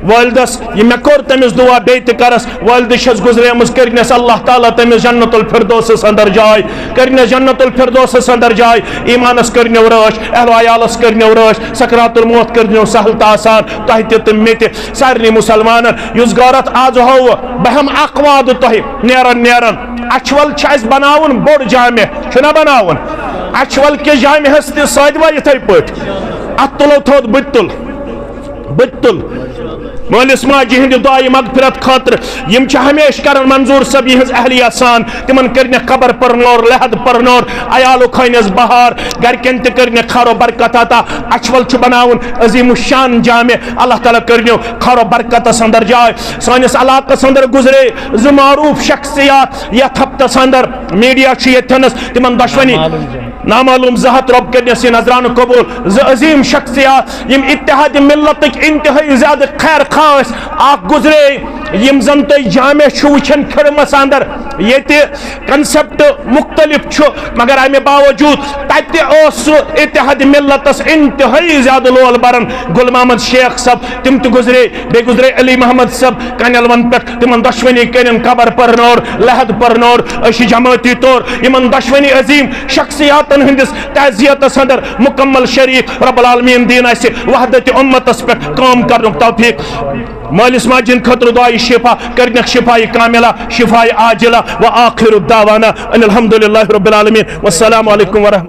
والدس یہِ مےٚ کوٚر تٔمِس دُعا، بیٚیہِ تہِ کرس، والدٕ چھس گُزریمٕژ، کٔرنس اللہ تعالیٰ تٔمِس جنت الفردوسس اندر جاے، کٔرنس جنت الفردوسس اندر جاے، ایمانس کٔرنیو رٲچھ، اہل و عیالس کٔرنیو رٲچھ، سکرات الموت کٔرنیو سہل تہٕ آسان، تۄہہِ تہِ تہٕ مےٚ تہِ، سارنٕے مسلمانن۔ یُس غٲرت آز ہوو، بہٕ ہٮ۪مہٕ اکھ وعدٕ تۄہہِ، نیران نیران اچھول چھُ اسہِ بناوُن بوٚڑ جامع، چھُنہ بناوُن؟ اچھول کِس جامعس تہِ سۭتۍ وۄنۍ یِتھے پٲٹھۍ، اتھ تُلو تھوٚد، بہٕ تہِ تُل، بہٕ تہِ تُل۔ مٲلِس ماجہِ ہٕنٛدِ دعایہِ مغفرت خٲطرٕ، یِم چھِ ہمیشہِ کران منظور صٲب یِہٕنٛز اہلیہ سان، تِمن کٔرنکھ قبر پرنور، لحد پرنور، عیالُک کھٲنِس بہار، گرِکٮ۪ن تہِ کٔرنکھ خیر و برکت عطا۔ اچھول چھُ بناوُن عظیم الشان جامع، اللہ تعالیٰ کٔرنیو خیر و برکتس اندر جاے۔ سٲنِس علاقس اندر گُزرے زٕ معروٗف شخصیات یتھ ہفتس اندر، میڈیا چھُ ییٚتھٮ۪نس، تِمن دۄشوٕنی نامعلوم زٕ ہتھ۔ نامعلوم زٕ ہتھ، رۄب کٔرنس یہِ نظرانہٕ قبول۔ زٕ عظیم شخصیات، یِم اتحاد ملتٕکۍ انتہٲئی زیادٕ خیر خواہ ٲسۍ، اکھ گُزرے، یِم زن تُہۍ جامع چھِو وٕچھان کھِرمس اندر، ییٚتہِ کنسپٹ مختلف چھُ، مگر امہِ باوجود تتہِ اوس سُہ اتحاد ملتس انتہٲئی زیادٕ لول بران۔ گل محمد شیخ صٲب، تِم تہِ گُزرے، بیٚیہِ گُزرے علی محمد صٲب کنیلون پٮ۪ٹھ، تِمن دۄشوٕنی کٔرِن قبر پرنور، لحد پرنور۔ أسۍ چھِ جمٲعتی طور یِمن دۄشوٕنی عظیم شخصیاتن ہٕنٛدِس تعزیتس اندر مکمل شریک۔ رب العالمین دِیِن اسہِ وحدت امتس پٮ۪ٹھ کٲم کرنُک توفیق۔ مٲلِس ماجہِ ہٕنٛدِ خٲطرٕ دعایہِ شفا، کٔرنکھ شفایہِ کاملہ، شفایہِ عاجلہ۔ و آخر دعوانا ان الحمد للہ رب العالمین۔ والسلام علیکم ورحمۃ۔